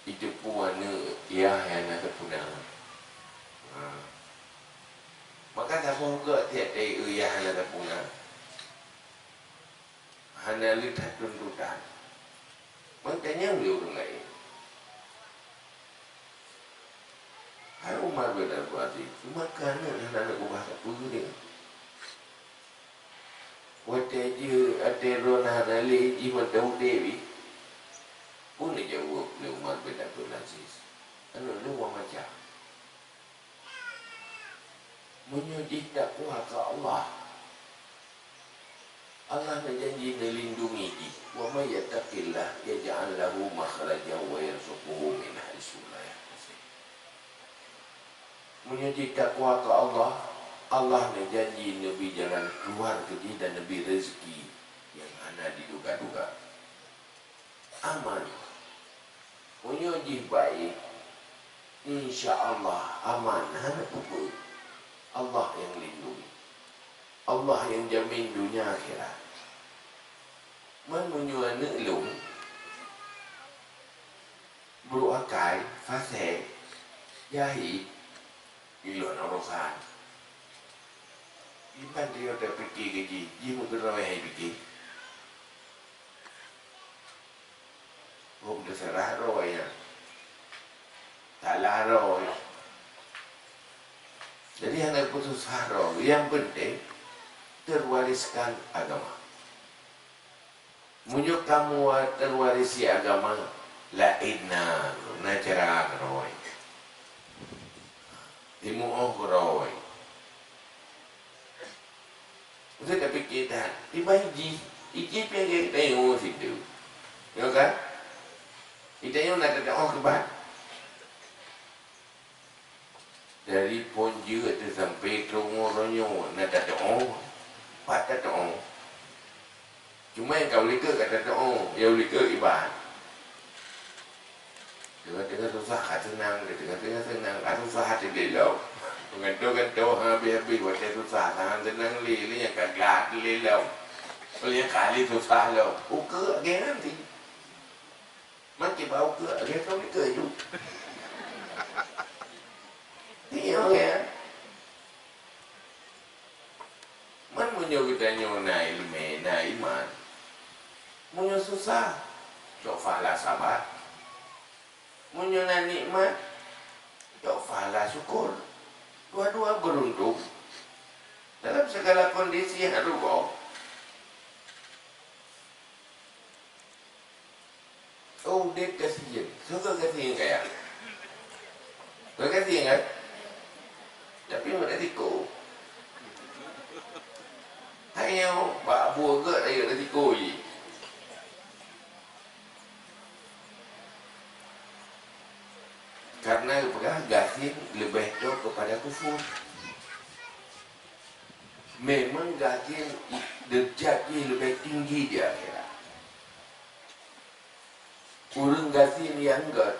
Jiteupeue aneuk yah nyang na sapeue na. Ha. Maka saboh geuh tiep-tiep yah nyang na sapeue na. Hana le that tuntotan. Meutanyong lé ureueng laén. Hai Umar bin Abdul Aziz, maka aneuk hana neukeubah sapeue nyan. Watèe jih até droeneuh hana lé jih mantong udép jih. Peue neujaweueb lé Umar bin Abdul Aziz? Aneuk lôn wan macam. Meunyoe jih takwa keu Allah, Allah neujanji neulindungi jih, "Wa may yattaqillah yaj'al lahu makhrajan wa yarzuqhu min haitsu la yahtasib." Meunyoe jih takwa keu Allah, Allah neujanji neubri jalan keuluwa keu jih dan neubri reuzeki nyang hana jiduga-duga. Aman. Meunyoe jih baik, insya Allah aman, hana peue-peue. Allah nyang lindungi. Allah nyang jamin donya akhirat. Man meunyoe aneuk lôn, Buruk akai, fasek, jahil, ilôn urosan. Iban dia tapike keu jih, jih meukeureuh hai pike. Hom teuseurah droe nyan. Salah droe. Jadi hana peususah droe. Nyang penting, terwariskan agama. Meunyoe kamoe terwarisi agama, laén na, na cara keudroe. Timuoh keudroe. Meusti tapike that, iban jih, ijih pih lagèe tanyoe situ. Ya kan? Di tanyoe na teutuoh keuban. Dari phôn jeuet teuh sampai trôk uroe nyoe na tatuoh, pat tatuoh. Cuma nyang ka u likot ka tatuoh, nyang u likot iban. Teungoh-teungoh susah ka seunang, teungoh-teungoh seunang ka susah até lé lom. Meugantoe-gantoe han habéh-habéh watèe susah, han seunang lé, lé nyang ka gleh até lé lom. Lé nyang ka lé susah lom. Ukeue lagèe nyan cit. Makin bau keu lagèe kau ni keu ju. Iya, ya. Man meunyoe geutanyoe na ileumèe, na iman, meunyoe susah, cok pahala sabar. Meunyoe na nikmat, cok pahala syukur. Dua-dua beuruntung. Dalam segala kondisi harôh gob. Oh, udép gasien. Soe gasien kaya? Bukan gasien kan? Tapi meuresiko. Hai nyoe bak buet gèt rayeuk resiko jih. Karena geupeugah gasien leubeh toe keupada kufur. Memang gasien i-, deurajat jih leubeh tinggi di akhirat. Ureueng gasien nyang gèt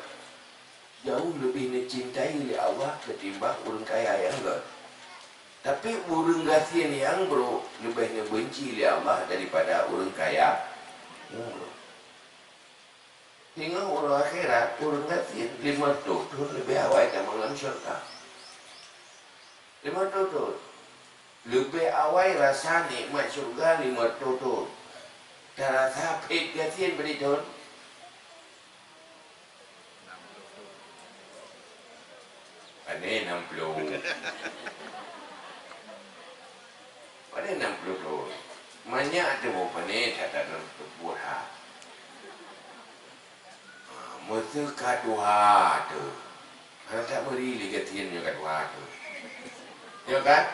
jauh leubeh neucintai lé Allah keutimbang ureueng kaya nyang gèt. Tapi ureueng gasien nyang brôk leubeh neubeunci lé Allah daripada ureueng kaya nyang brôk. Singoh uroe akhirat, ureueng gasien limong reutôh thôn leubeh awai tamong lam syeuruga. Limong reutôh thôn. Leubeh awai rasa nikmat syeuruga limong reutôh thôn. Tarasa phét gasien bri thôn. Pane nam ploh. Pane nam ploh thôn. Manyak teuh pane that-that teuh buet ha. Ha, meuseu ka tuha teuh. Hana that meuri lé gasien nyoe ka tuha teuh. Nyoe kan?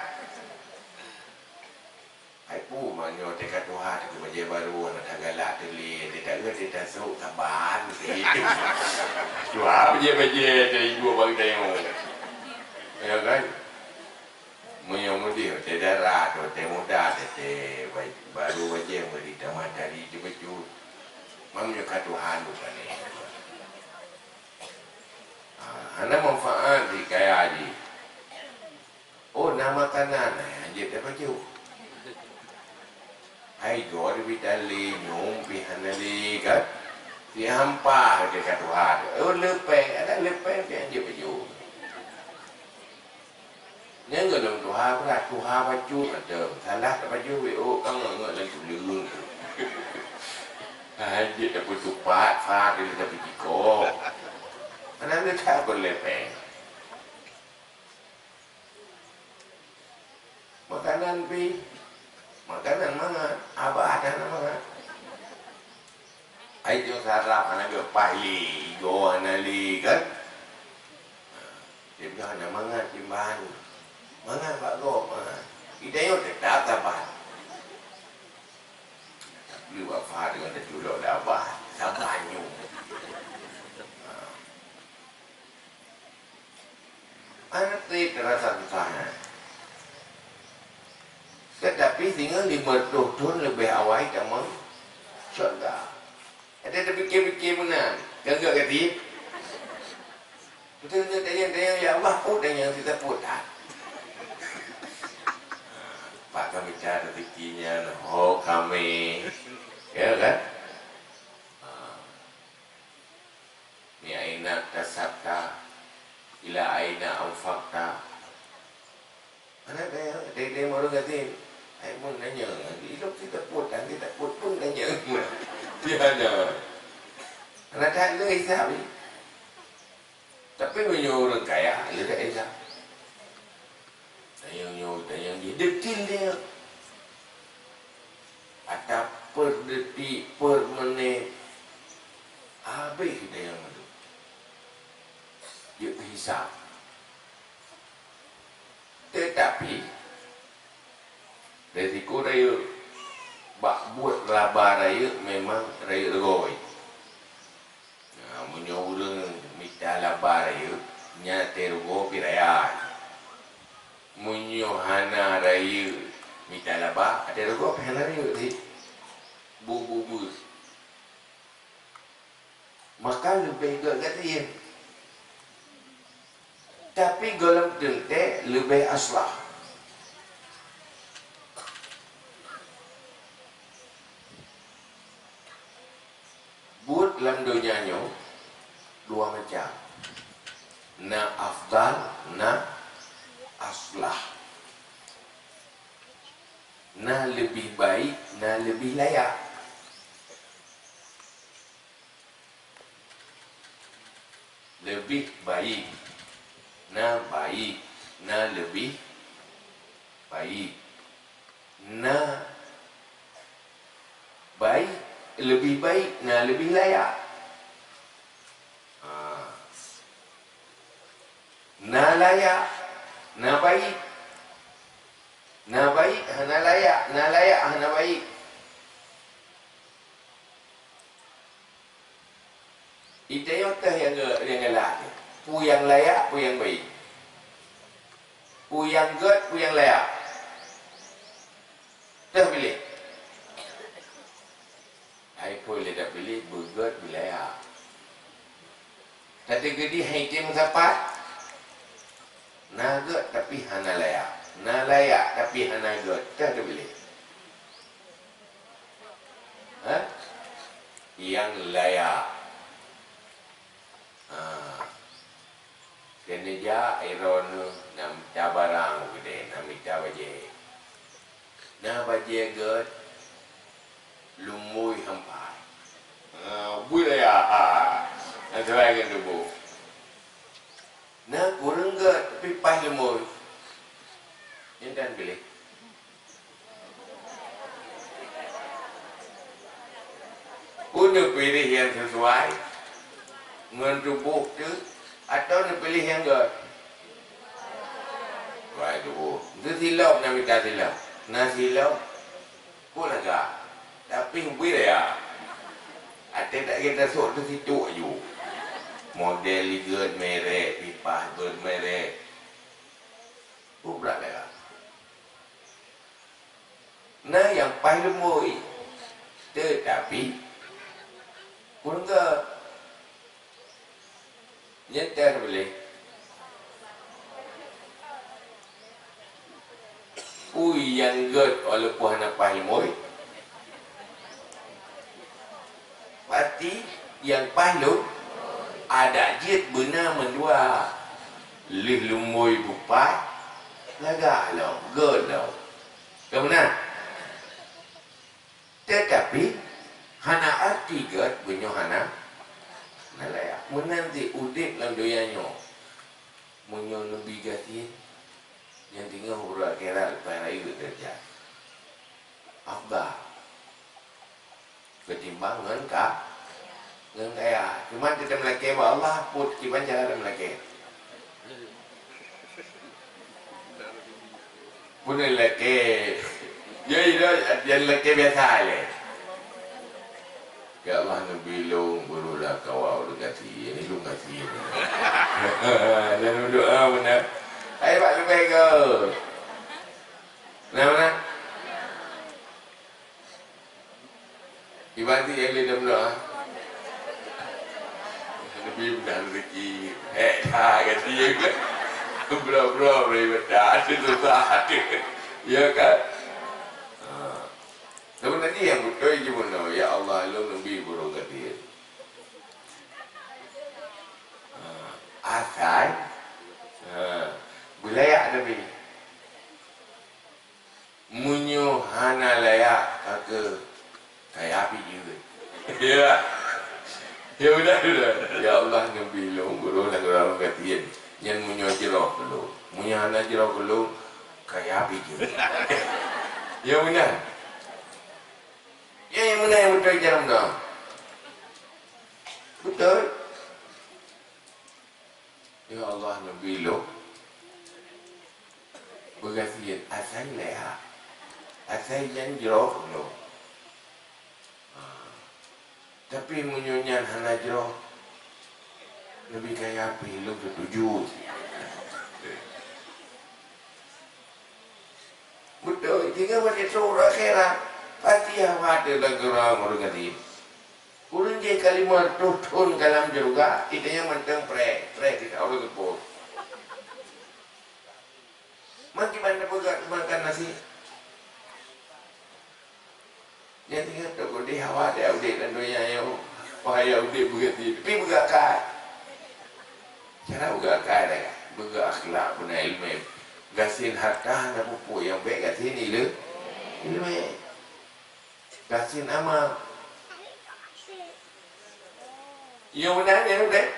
Hai peue meunyoe teuka tuha teuh bajèe barô hana that galak teuh lé, teuka geuh teuka sôk saban teuh. Tuha bajèe-bajèe teuh iduek bak geutanyoe. Ya kan? Meunyoe mudeh teuh dara teuh, teuh muda teuh, teuh ba-, barô bajèe meuri tamah dari teuh bacut. Meunyoe ka tuha bukan nyan. Ah, hana manfaat jih kaya jih. Oh, na makanan, eh, hanjeuet tapajoh. Hai goe di Bidali, nyoe pih hana lé, kan? Si hampa je ka tuha. Oh, leupeng, ada leupeng pih hanjeuet pajoh. Nyan gohlom tuha brat, tuha bacut ateueh. Salah tapajoh W O ka ngon-ngon lam tuleueng. Hanjeuet tapeutupat, fa, tapeucikok. Hana lé that peuleupeng. Makanan pih, makanan mangat, abah hana mangat. Ai jong sarap hana geupaih lé, igoe hana lé, kan? Dia bilang hana mangat, simbahan. Mangat bak gob, mangat. Geutanyoe teutap saban. Tapi wafat dengan terculok dah abah, saban nyoe. Ha. Aneuk trép teurasa susah nyan. Teutapi singoh limong reutôh thôn leubeh awai tamong syeuruga. Adak tapike-pike meunan, gagak gati. Beutôi-beutôi tanyong-tanyong, "Ya Allah, peue tanyong sita peue that?" Pak kami cari rezeki nyan, ho kami. Ya kan? Ha. Ni ai na Hana. Hana that lé hisab. Tapi meunyoe ureuëng kaya, lé that hisab. Tanyong nyoe, tanyong jih, detil dia. Ata per detik, per menit, habéh tanyong tu. Jeuet hisab. Teutapi, risiko rayeuk bak buet laba rayeuk memang rayeuk rogoi. Nah, meunyoe ureuëng mita laba rayeuk, nyan teurugoe pih raya. Meunyoe hana rayeuk mita laba, teurugoe pih hana rayeuk cit. Bu-bu-bu. Maka leubeh gét gasien. Tapi gohlom teuntée leubeh aslah. Buet lam donya nyoe dua macam. Na afdal, na aslah. Na leubeh baik, na leubeh layak. Leubeh baik. Na baik. Na leubeh baik. Na baik, leubeh baik, na leubeh layak. Ha. Na layak, na baik. Na baik, hana layak. Na layak, hana baik. Itayong teuh nyang ge-, nyang galak teuh. Peue nyang layak, peue nyang baik. Peue nyang gét, peue nyang layak. Teuh piléh. Hai phon lé tapiléh, beugét, beulayak. Tateugedi hai item sapat. Na gét tapi hana layak. Na layak tapi hana gét. Teuh tapiléh. Ha? Nyang layak. Ha. Keuneuk jak, droeneuh na mita barang u keudè, na mita bajée. Na bajée gét, lumbôi hampai. Ha, bui layak. Ha. Na sesuai ngon tuboh. Na kureueng gét, tapi paih lumbôi. Nyan tan piléh. Peue neupiléh nyang sisuai ngon tuboh teuh, atawa neupiléh nyang gét? Sisuai tuboh. Teuh silop na mita silop. Na silop, peue lagak. Tapi ubit ya. Até tak kira sok teuh situk aju. Model gét merek, pipah gét merek. Peue brat lagak. Na nyang paih lumbôi, teutapi kureueng gét. Nyan teuh tapiléh. Peue nyang gét walaupun hana paih lumbôi? Pasti nyang paih lom, adak jeuet beuna mandua. Lheueh lumbôi peupaih, lagak lom, gét lom. Ka meunan? Teutapi, hana arti gét meunyoe hana, hana layak. Meunan cit udeb lam donya nyoe. Meunyoe neubi gasien, nyang teungoh uroe akhirat leupah rayeuk deurajat. Afdal. Keutimbang ngon ka, ngon kaya. Cuman kita meulakée bak Allah, put kiban cara dan meulakée. Pun lakée. Ya, ya, ya, lakée biasa aja. Ya Allah, neubi lôn beurula kawa ulôn gasien, ini lôn gasien. Dan berdoa benar. Hai, Pak Lubeng ke? Nah, mana? Iban ti yang lain dah. Lebih mudah rezeki. Eh, dah, kata dia. Bro-bro, bro, dah. Ada susah. Ya kan? Ha. Sebenarnya yang betul je benar. Ya Allah, lu lebih burung kata dia. Ha. Asai. Ha. Belayak Nabi. Meunyoe hana layak, ka keuh kaya pih jeuet. Ya. Ya udah, udah. Ya Allah, neubi lôn, guru dan guru gatian. Nyan meunyoe jroh keu lôn. Meunyoe hana jroh keu lôn, kaya pijeuet. Ya meunan. Ya, ya meunan, beutôi cara meunan. Beutôi. Ya Allah, neubi lôn. Beugasiet asai lé ha. Asai nyan jroh lôn. Ha. Tapi meunyoe nyan hana jroh, neubi kaya pih lôn seutuju. Beutôi, tinggai watèe trôk u akhirat, pasti hawa teuh lagèe ureueng gasiet. Ureueng jih ka limong reutôh thôn ka lam syeuruga, geutanyoe mantong preh, preh teuka ureueng geupôt. Man kiban tapeugah makan nasi. Nyan tinggai teuh di hawa teuh udép lam donya nyoe. Payah udép beugati, tapi beugah akai. Cara beugah akai dah, beugah akhlak, beuna ileumèe. Gasien harta hana peue-peue, nyang bèk gasien ileu-, ileumèe. Gasien amal. Nyang meunan, nyang udép.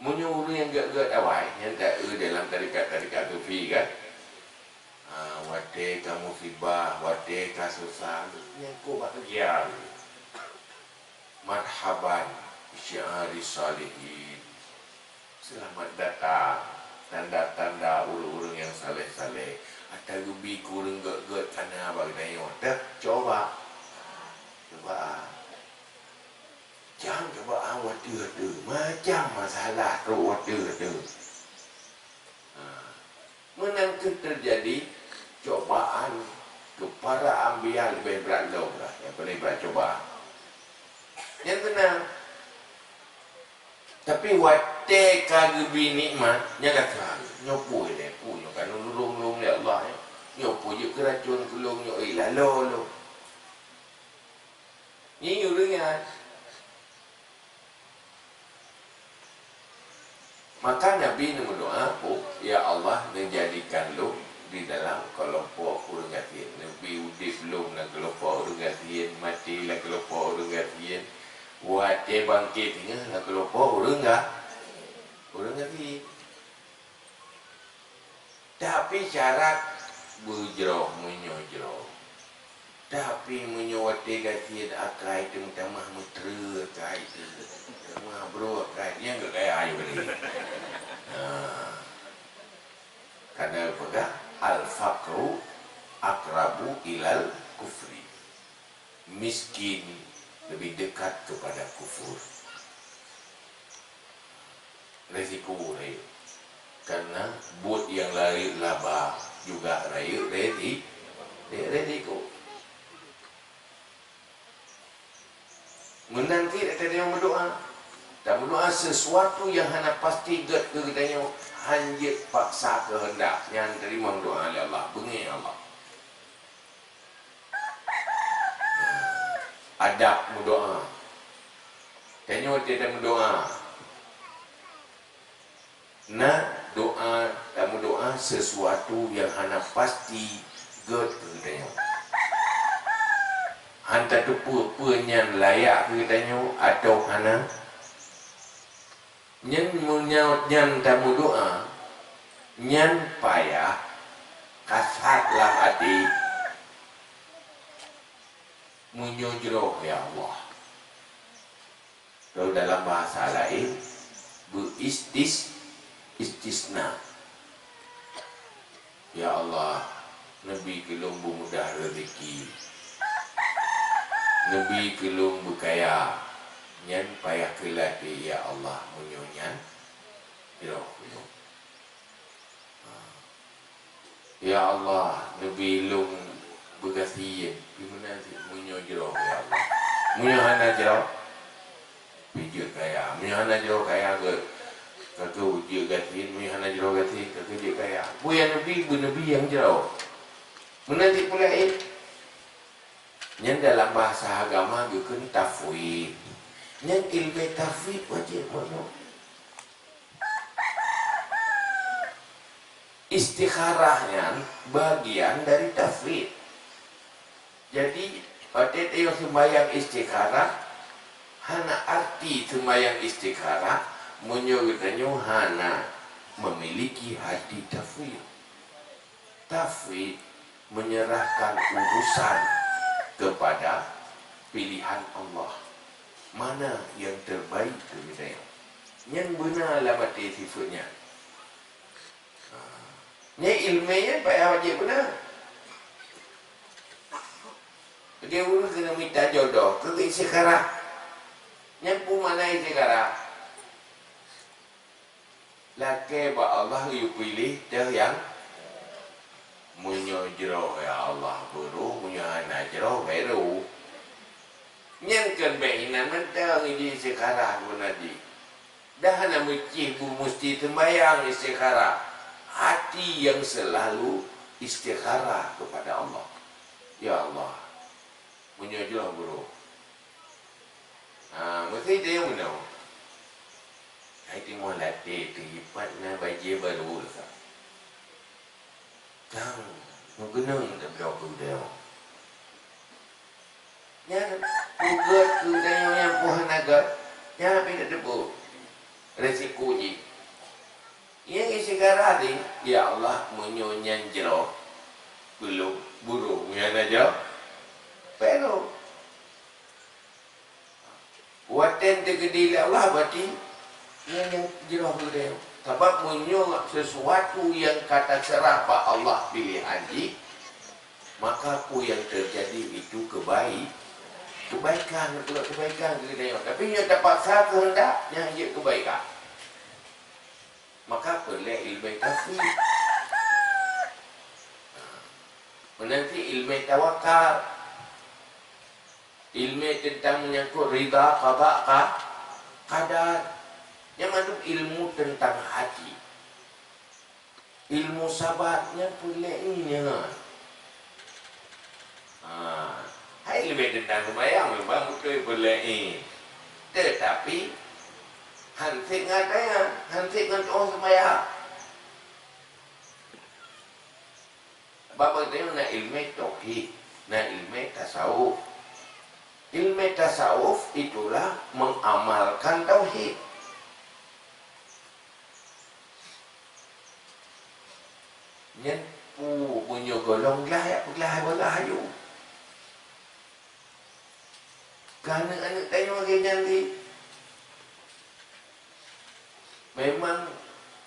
Meunyoe ureueng nyang gèt-gèt awai, nyan ta-eu dalam tarekat-tarekat sufi kan. Ha, watèe ka musibah, watèe ka susah, nyan kô bahagia. Marhaban, syiari salihin. Selamat datang, tanda-tanda ureueng-ureueng nyang saleh-saleh. Ata geubi keu ureueng gèt-gèt kana bak geutanyoe. Teuh, coba. Coba. Jang coba watèe-watèe, macam masalah trôk watèe-watèe. Ha. Meunan kheueh teujadi cobaan keu para anbiya leubeh brat lom lah, nyang paleng brat cobaan. Nyan teunang. Tapi watèe ka geubi nikmat, nyan ka keuhai. Nyoe peue lé, peue nyoe ka neululông lôn lé Allah nyoe. Nyoe peue jeuet keu racôn keu lôn nyoe, eh, lalo lôn. Nyan ureueng nyan. Maka Nabi neumeudoa, "Oh, ya Allah, neujadikan lôn di dalam keulompok ureueng gasien. Neubi udép lôn lam keulompok ureueng gasien, maté lam keulompok ureueng gasien, watèe bangkét teungoh lam keulompok ureueng ga-, ureueng gasien." Tapi syarat beujroh meunyoe jroh. Tapi meunyoe watèe gasien akai teumeutamah meuteureu akai teuh, teumeutamah broe akai, nyan gèt kaya ayo geude. Ha. Karena peugah, "Al-faqru aqrabu ilal kufri." Miskin lebih dekat kepada kufur. Resiko rayeuk. Karena buet nyang rayeuk laba juga rayeuk resi-, re-, resiko. Meunan cit geutanyoe meudoa. Tameudoa sesuatu nyang hana pasti gèt keu geutanyoe, hanjeuet paksa keuheundak. Nyan teurimong doa lé Allah, beungèh Allah. Adab meudoa. Tanyoe watèe tameudoa, na doa, tameudoa sesuatu nyang hana pasti gèt keu geutanyoe. Han tateupeue peue nyan layak keu geutanyoe atawa hana. Nyan meunyoe nyan tameudoa, nyan payah kasat lam até, "Meunyoe jroh, ya Allah." Atau dalam bahasa laén, beuistis-, istisna. Ya Allah, neubi keu lôn beumudah reuzeki. Neubi keu lôn beukaya. Nyan payah keu lam até, ya Allah, meunyoe nyan jroh keu lôn. Ha. Ya Allah, neubi lôn beugasien. Di meunan cit meunyoe jroh, ya Allah. Meunyoe hana jroh, pih jeuet kaya. Meunyoe hana jroh kaya, geu-, ka keuh jeuet gasien. Meunyoe hana jroh gasien, ka keuh jeuet kaya. Peue nyang neubi, beuneubi nyang jroh. Meunan cit peue laén. Nyan dalam bahasa agama geukheun tafwid. Nyan ileumèe tafwid wajéb bunoe. Istikharah nyan bagian dari tafwid. Jadi, Watée tanyoe seumbahyang istikharah, hana arti seumbahyang istikharah meunyoe geutanyoe hana memiliki hati tafwid. Tafwid menyerahkan urusan kepada pilihan Allah. Mana yang terbaik keu geutanyoe? Nyang beuna lam até sifeuet nyan. Nyan iéleumé nyan payah wajéb beuna. Lagée ureuëng keuneuk mita jodoh, keuneuk istikharah. Nyan peue makna istikharah? Lakée bak Allah geuyue piléh teuh nyang meunyoe jroh, ya Allah, beuroh, meunyoe hana jroh, beuroh. Nyan kon bék inan mantong jih istikharah guna jih. Dah hana meucih bu musti seumbahyang istikharah. Hati yang selalu istikharah kepada Allah. Ya Allah, meunyoe jroh beuroh. Ha, meusti teuh nyang meunoe. Hai timoh laté teuh ipat na bajée barô leuka. Kang, meukeunong tabloe keu geutanyoe. Nyan peugét keu geutanyoe nyang poh hana gét, nyan pih tateupeue resiko jih. Nyang istikharah teuh, "Ya Allah, meunyoe nyan jroh, beuroh, beuroh, meunyoe hana jroh, beuroh." Watée teukeudi lé Allah, berarti nyan nyang jroh geutanyoe. Sabab meunyoe sesuatu nyang ka taseurah bak Allah piléhan jih, maka peue nyang teujadi itu keubai-, keubaikan, keubai-, keubaikan keu geutanyoe. Tapi nyoe tapaksa keuheundak, nyan jeuet keubaikan. Maka peureulée iéleumé tafwid. Meunan cit iéleumé tawakal. Iéleumé teuntang meunyangkot rida qada ka-, qadar. Nyan mandum ilmu teuntang hati. Ilmu sabat nyan peureulée nyan. Ha, hai leubeh teuntang seumayang memang beutôi peureulée. Teutapi, han sép ngon tanya, han sép ngon tuoh seumayang. Bak geutanyoe na iéleumé tauhid, na iéleumé tasawuf. Iéleumé tasawuf itulah mengamalkan tauhid. Nyan peue meunyoe gohlom glah, jak peuglah, peuglah aju. Ka aneuëk-aneuëk tanyoe lagée nyan lé. Memang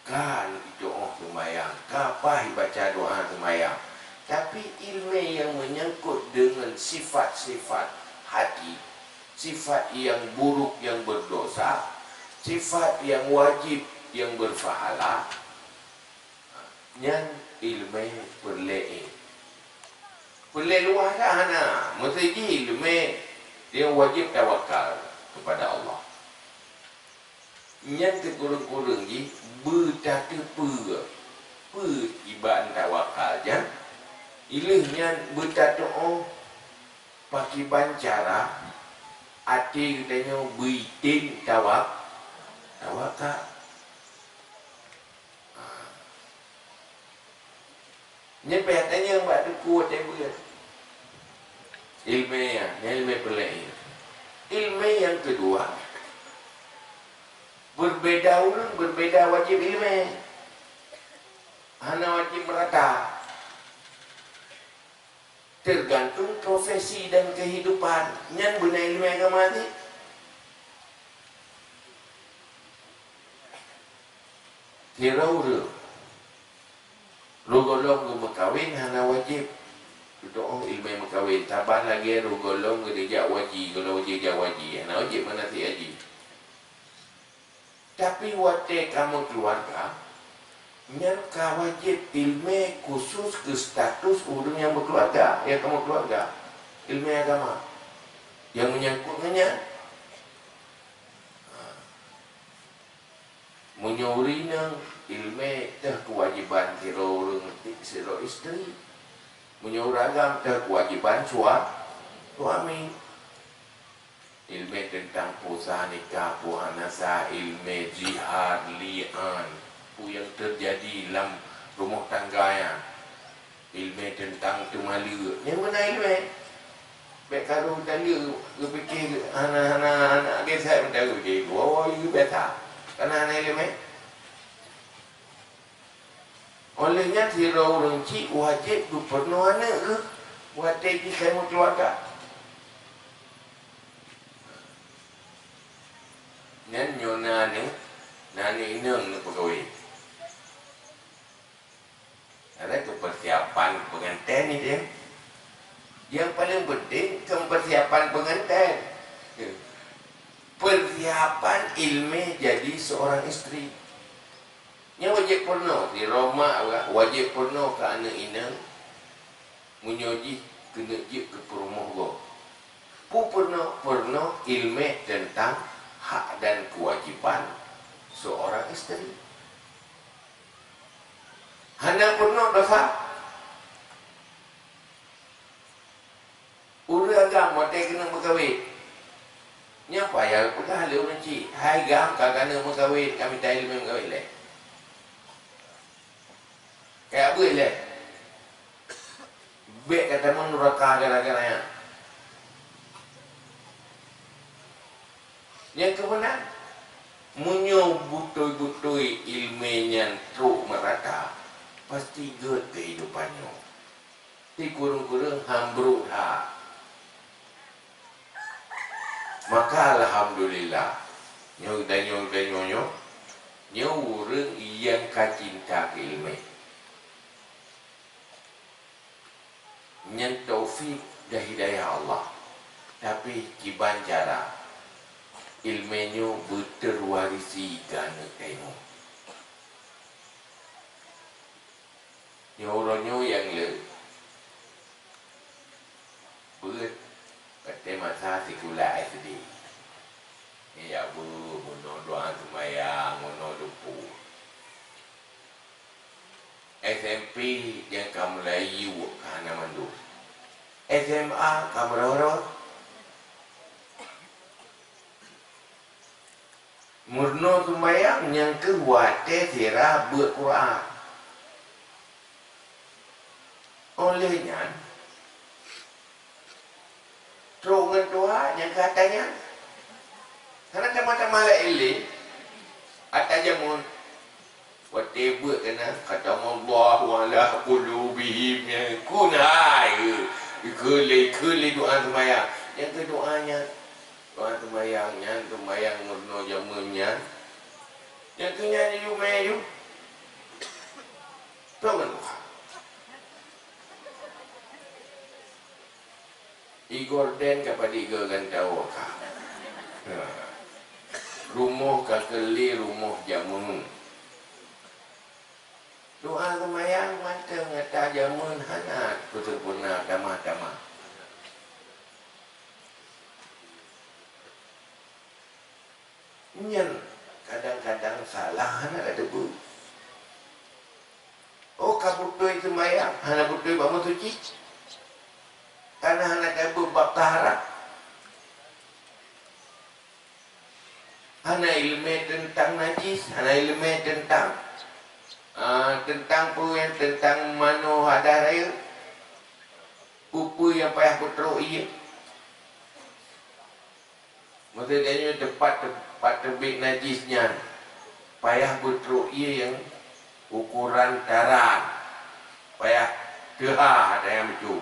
ka neutuoh seumayang, ka paih baca doa seumayang. Tapi iéleumé nyang meunyangkot deungon sifat-sifat hati, sifat nyang buruk nyang berdosa, sifat nyang wajéb nyang berpahala, nyan iéleumé peureulée. Peureulée luwah ka hana, meusti jih iéleumé nyang wajéb tawakal kepada Allah. Nyan keu kureueng-kureueng jih beutateupeue peue iban tawakal nyan. Ileueh nyan beutatuoh pakiban cara até geutanyoe beuitem tawak-, tawakal. Nyan payah tanyong bak teungku watée beuet. Iéleumé nyan, nyan iéleumé peureulée. Iéleumé nyang keudua, beubeda ureuëng, beubeda wajéb iéleumé. Hana wajéb meurata. Tergantung profesi dan kehidupan. Nyan beuna iéleumé agama jih. Sidroe ureuëng roh gohlom geumeukawen hana wajéb geutuoh iéleumé meukawen, saban lagée roh gohlom geujak haji, gohlom geujak haji, hana wajéb manasek haji. Tapi watée ka meukeuluwarga, nyan ka wajéb iéleumé khusos keu status ureuëng nyang meukeuluwarga, nyang ka meukeuluwarga, iéleumé agama nyang meunyangkot ngon nyan. Meunyoe ureuëng inong, iéleumé teuh keuwajéban sidroe ureuëng, sidroe istri. Meunyoe ureuëng agam teuh keuwajéban sua-, suami. Iéleumé teuntang peue sah nikah, peue hana sah, iéleumé zihar, li'an, peue nyang teujadi lam rumoh tangga nyan. Iéleumé teuntang teumaleuek, nyan meunan iéleumé. Bèk karu tali geupike hana, hana, hana biasa meudaru je. Woe, woe, biasa. Karena hana ileumèe. Oleh nyan, sidroe ureueng chik wajéb geupeurunoe aneuk geuh watèe jih ka meukeuluwarga. Nyan nyoe na aneuk, na aneuk inong neupeugawé. Ada tu persiapan pengantin ni dia. Yang paling penting kan persiapan pengantin. Persiapan ilmu jadi seorang isteri. Nyan wajéb peurunoe, di Roma wajéb peurunoe keu aneuk inong meunyoe jih keuneuk jeuet keu peurumoh gob. Peue peurunoe? Peurunoe ilmu tentang hak dan kewajiban seorang isteri. Hana peurunoe dosa. Ureueng agam watèe keuneuk meukawen, nyan payah peugah lé ureueng chik, "Hai gam, ka keuneuk meukawen, ka mita ileumèe meukawen lé." Kaya beuet lé. Bèk ka tamong nuraka gara-gara nyan. Nyang keumeunan, meunyoe beutôi-beutôi ileumèe nyan trok meurata, pasti gèt keuhidupan nyoe. Di kureueng-kureueng han brok that. Maka alhamdulillah, nyoe tanyoe, tanyoe nyoe, nyoe ureueng nyang ka cinta keu ileumèe. Nyan taufik dan hidayah Allah. Tapi kiban cara ileumèe nyoe beuteuwarisi keu aneuk tanyoe. Nyoe uroe nyoe nyang le beuet, watèe masa sikula S D. Nyan jak beuet, meunoe doa seumayang, meunoe dumpue. S M P nyang ka mulai yue ka hana mandum. S M A ka meurôh-rôh. Meurunoe seumayang nyang keuh watèe sira beuet Quran. Óh lheueh nyan, trok ngon tuha nyang keu ata nyan. Hana tamah-tamah laén lé ata jameun. Watèe beuet keunan, "Khatamallahu ala qulubihim," nyan keuh hai, keu lé, keu lé doa seumayang. Nyang keu doa nyan, doa seumayang nyan, seumayang meurunoe jameun nyan. Nyang keu nyan yue mé yue. Trok ngon tuha. I gorden ka padit geugantawa ka. Ha. Rumoh ka keu lé rumoh jameun. Doa seumayang mantong ata jameun hana peusempurna tamah-tamah. Nyan kadang-kadang salah hana tateupeue. Oh, ka beutôi seumayang, hana beutôi bak meusuci. Kana hana tabeuet bab taharah. Hana ileumèe teuntang najis, hana ileumèe teuntang, ah, teuntang peue nyan, teuntang manoe hadah rayeuk. Peue-peue nyang payah beutrok ié. Maksud tanyoe teumpat, teumpat teubiet najis nyan payah beutrok ié nyang ukoran taran, payah teuha ata nyang meucue.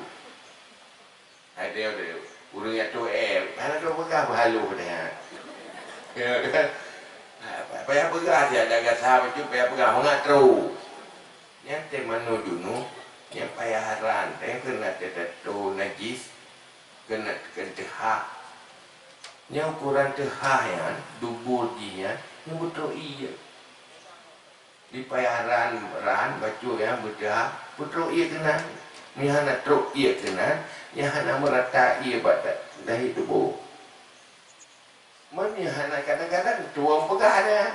Hai teuh, teuh, ureueng nyang trok, eh, hana trok peugah beuhaloh ata nyan. Ya kan? Payah peugah siat ata gasa meucue, payah peugah mangat trok. Nyan teuh manoe junub, nyan payah ran, teuh keunan teuh tato najis, keunan teuh teuha. Nyan ukoran teuha nyan, dubur jih nyan, nyan beutrok ié. Di payah ran, ran, bacut nyan beuteuha, beutrok ié keunan. Meunyo hana trok ié keunan, nyan hana meurata ié bak da-, dahi tuboh. Meunyo hana, kadang-kadang tuwö peugah nyan,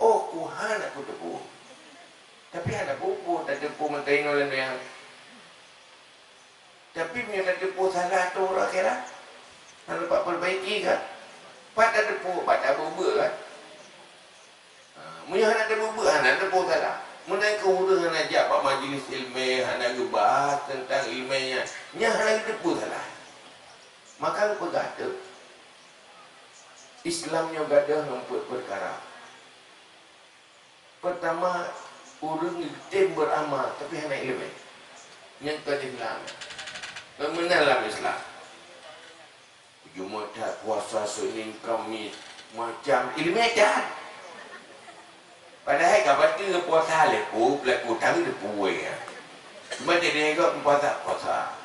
"Oh, ku hana kuteupeue." Tapi hana peue-peue tateupeue mantong inoe lam donya. Tapi meunyo tateupeue salah ateueh uroe akhirat, hana pat peubaiki ka. Pat tateupeue, pat tabeuet-beuet ka. Ha, meunyo hana tabeuet-beuet, hana tateupeue salah. Meunan keuh ureueng hana jak bak majlis ileumèe, hana geubahas teuntang ileumèe nyan, nyan hana tateupeue salah. Maka geupeugah teuk, Islam nyoe gadôh ngon peuet peukara. Peurtama, ureuëng tem beuramal tapi hana iéleumé. Nyan kon Islam. Meunan lam Islam. Jumat, puasa Senin, Kamis, macam iéleumé that. Padahai ka bateue puasa lé ku, lé ku tahu teupeue ya. Cuma jadi ingat puasa, puasa.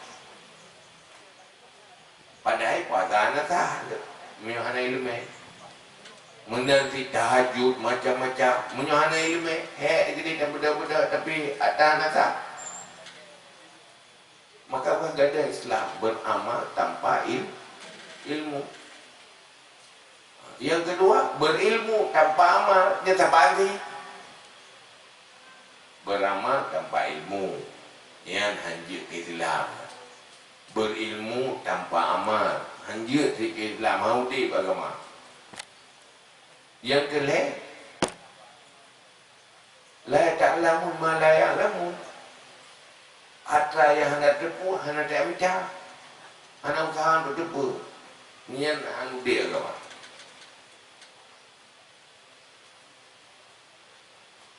Padahai puasa hana sah, meunyoe hana iéleumé. Meunan cit tahajud, macam-macam. Meunyoe hana iéleumé, hék geude dan beudôh-beudôh, tapi ata hana sah. Maka bukan gadôh Islam beramal tanpa il-, ilmu. Yang kedua, berilmu tanpa amal, nyan saban sih. Beramal tanpa ilmu, nyan hanjeuet keu Islam. Berilmu tanpa amal, hanjeuet sih keu Islam, hana udeb agama. Yang keulhée, la ta'lamun ma la ya'lamun. Atra nyang hana teupeue, hana tamita, hana useuha untuk teupeue, nyan hana udeb agama.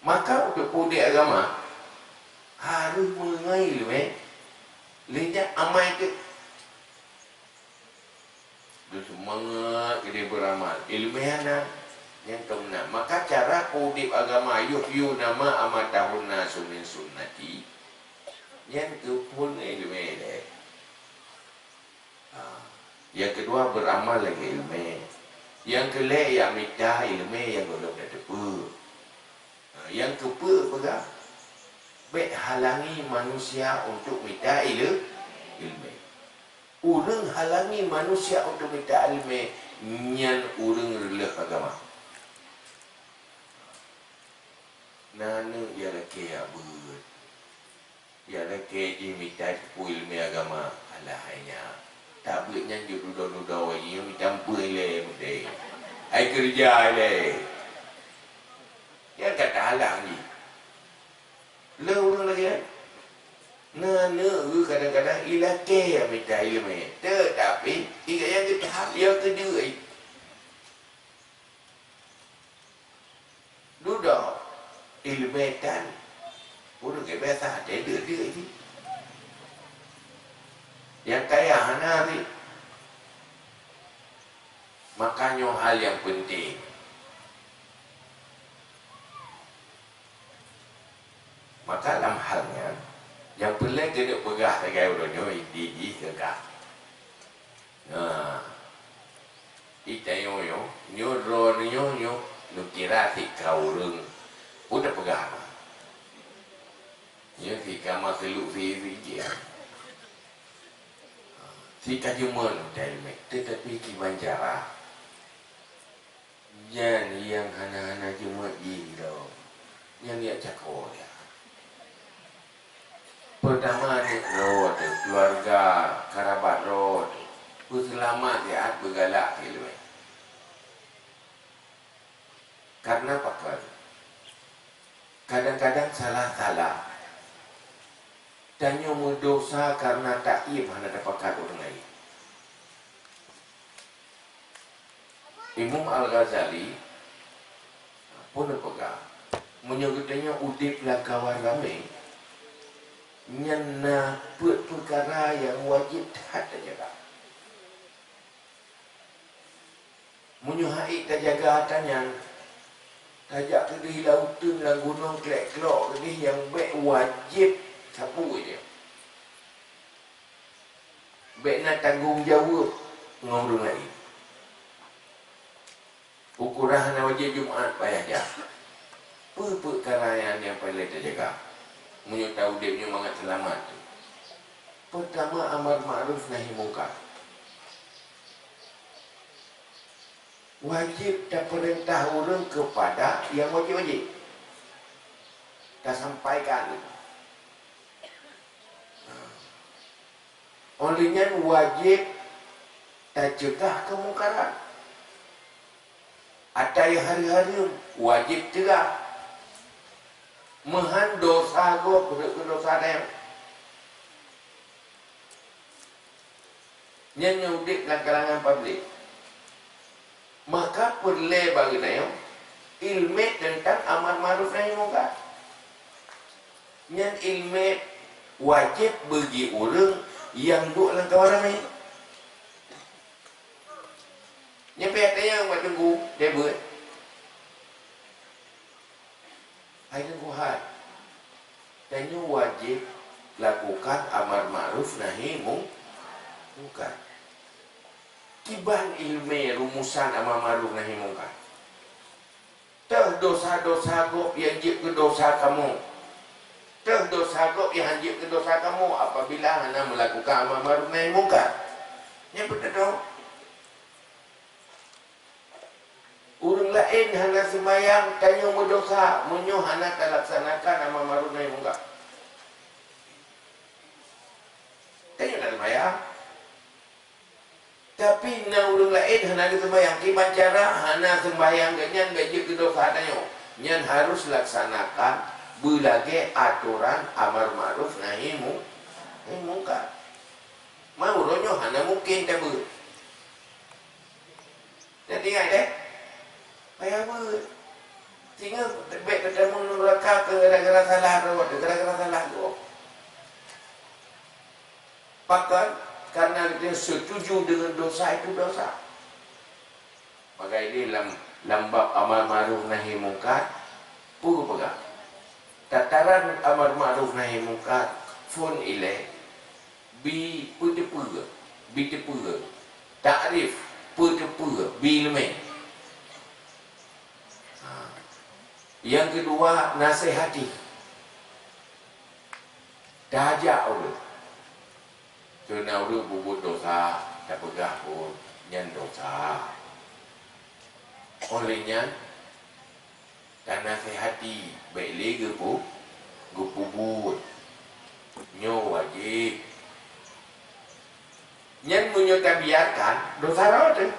Maka untuk udeb agama harus meungai iéleumé, lé nyan amai teuk. Beuseumangat geude beuramal, iéleumé hana, nyan ka meunan. Maka cara udeb agama, yuhyi ma amatahun nasu min sunnati, nyan keuphon iéleumé lé. Ha. Nyang keudua, beuramal lagée iéleumé. Nyang keulhée, jak mita iéleumé nyang gohlom tateupeue. Ha, nyang keupeuet peugah, bék halangi manusia untuk mita ileu-, iéleumé. Ureuëng halangi manusia untuk mita iéleumé, nyan ureuëng reuloh agama. Na aneuk nyang lakée jak beuet. Nyang lakée jih mita teupeue iéleumé agama, alah hai nyak. Tabeuet nyan jeuet dudoe-dudoe, nyoe mita meupeue ilée meude. Hai keureuja ilée. Nyang ka tahalang jih. Le ureuëng lagée nyan. Na aneuk geuh kadang-kadang ilakée mita iéleumé, teutapi igaya geutaham ya keudeuek. Dudoe iéleumé tan, ureuëng biasa até deuek-deuek jih. Nyang kaya hana ri. Maka nyoe hal nyang peunteng. Maka lam hal nyan, nyang peureulée keuneuk peugah sagai uroe nyoe di jih keu kah. Nah, di tanyoe nyoe, nyoe droeneuh nyoe, nyoe neukira sika ureuëng, peue tapeugah na. Nyoe sika makhluk sihé jih. Sika jeumeun mita iéleumé, teutapi kiban cara. Nyan nyang hana-hana jeuet jih lom. Nyan jak cako ya. Peutama aneuk droe teuh, keuluwarga, karabat droe teuh, peuseulamat siat beugalak keu iéleumé. Kareuna pakon? Kadang-kadang salah-salah tanyoe meudosa kareuna taiem hana tapakat ureuëng laén. Imam Al-Ghazali pun neupeugah, meunyoe geutanyoe udeb lam kawan ramé, nyan na peuet peukara nyang wajéb that tajaga. Meunyoe hana tajaga atra nyan, tajak keudeh lam uteuen lam gunong klek-klok keudeh nyang bék wajéb sapeue jih. Bék na tanggong jaweueb ngon ureuëng laén. Ukoran hana wajéb Jumat payah jak. Peue-peue kara nyan nyang paleng tajaga meunyoe taudeb nyoe mangat seulamat? Peutama, amar ma'ruf nahi mungkar. Wajéb tapeurintah ureuëng keupada nyang wajéb-wajéb tasampaikan. Óh lheueh nyan wajéb taceugah keumungkaran. Atra nyang hareuem-hareuem wajéb ceugah. Meuhan dosa gob rhot keu dosa tayang. Nyan nyoe udeb lam kalangan publik. Maka peureulée bak geutanyoe iéleumé teuntang amar ma'ruf nahi mungkar. Nyan iéleumé wajéb bagi ureuëng nyang duek lam kawan ramé. Nyan pih watée nyang bak teungku, debeuet. Hai teungku hai, tanyoe wajéb lakukan amar ma'ruf nahi mung-, mungkar. Kiban iéleumé rumusan amar ma'ruf nahi mungkar. Teuh dosa-dosa gob nyang jeuet keu dosa kamoe. Teuh dosa gob nyang jeuet keu dosa kamoe apabila hana meulakukan amar ma'ruf nahi mungkar. Nyan beutôi. Ureuëng laén hana seumayang, tanyoe meudosa meunyoe hana talaksanakan amar ma'ruf nahi mungkar. Tanyoe hana seumayang. Tapi na ureuëng laén hana geuseumayang, kiban cara hana seumayang geuh nyan bék jeuet keu dosa tanyoe. Nyan harôh laksanakan beulagée atoran amar ma'ruf nahi mu-, nahi mungkar. Ma uroe nyoe hana mungken tabeuet. Jadi ingat deh, payah beuet. Singoh bék teutamong neuraka keu gara-gara salah droe, gara-gara salah gob. Pakon? Karena dia setuju dengan dosa itu dosa. Maka ini lam, lam bab amar ma'ruf nahi mungkar, peue geupeugah? Tataran amar ma'ruf nahi mungkar, phon ilée, bi peuteupeue, bi teupeue. Takrif, peuteupeue, bi leumé. Ha. Nyang keudua, nasihati. Tajak ureuëng. Keu na ureuëng peubuet dosa, tapeugah phon nyan dosa. Óh lheueh nyan, tanasihati bék lé geupeu-, geupeubuet. Nyoe wajéb. Nyan meunyoe tabiarkan, dosa rot teuh.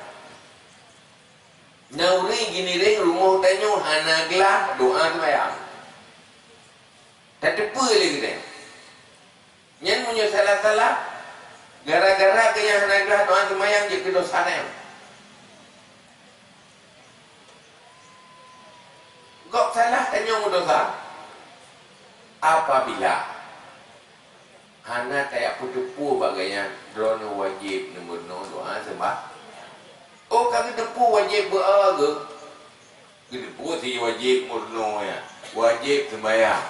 Na ureuëng geuniréng rumoh tanyoe hana glah doa seumayang. Tateupeue lé geutanyoe. Nyan meunyoe salah-salah, gara-gara keu nyang hana glah doa seumayang jeuet keu dosa nyan. Gob salah tanyoe meudosa. Apabila hana tajak peuteupeue bak gobnyan, droeneuh wajéb neumeurunoe doa seumbah-, oh, ka geuteupeue wajéb beu-, geu-, geuteupeue si wajéb meurunoe nyan, wajéb seumayang,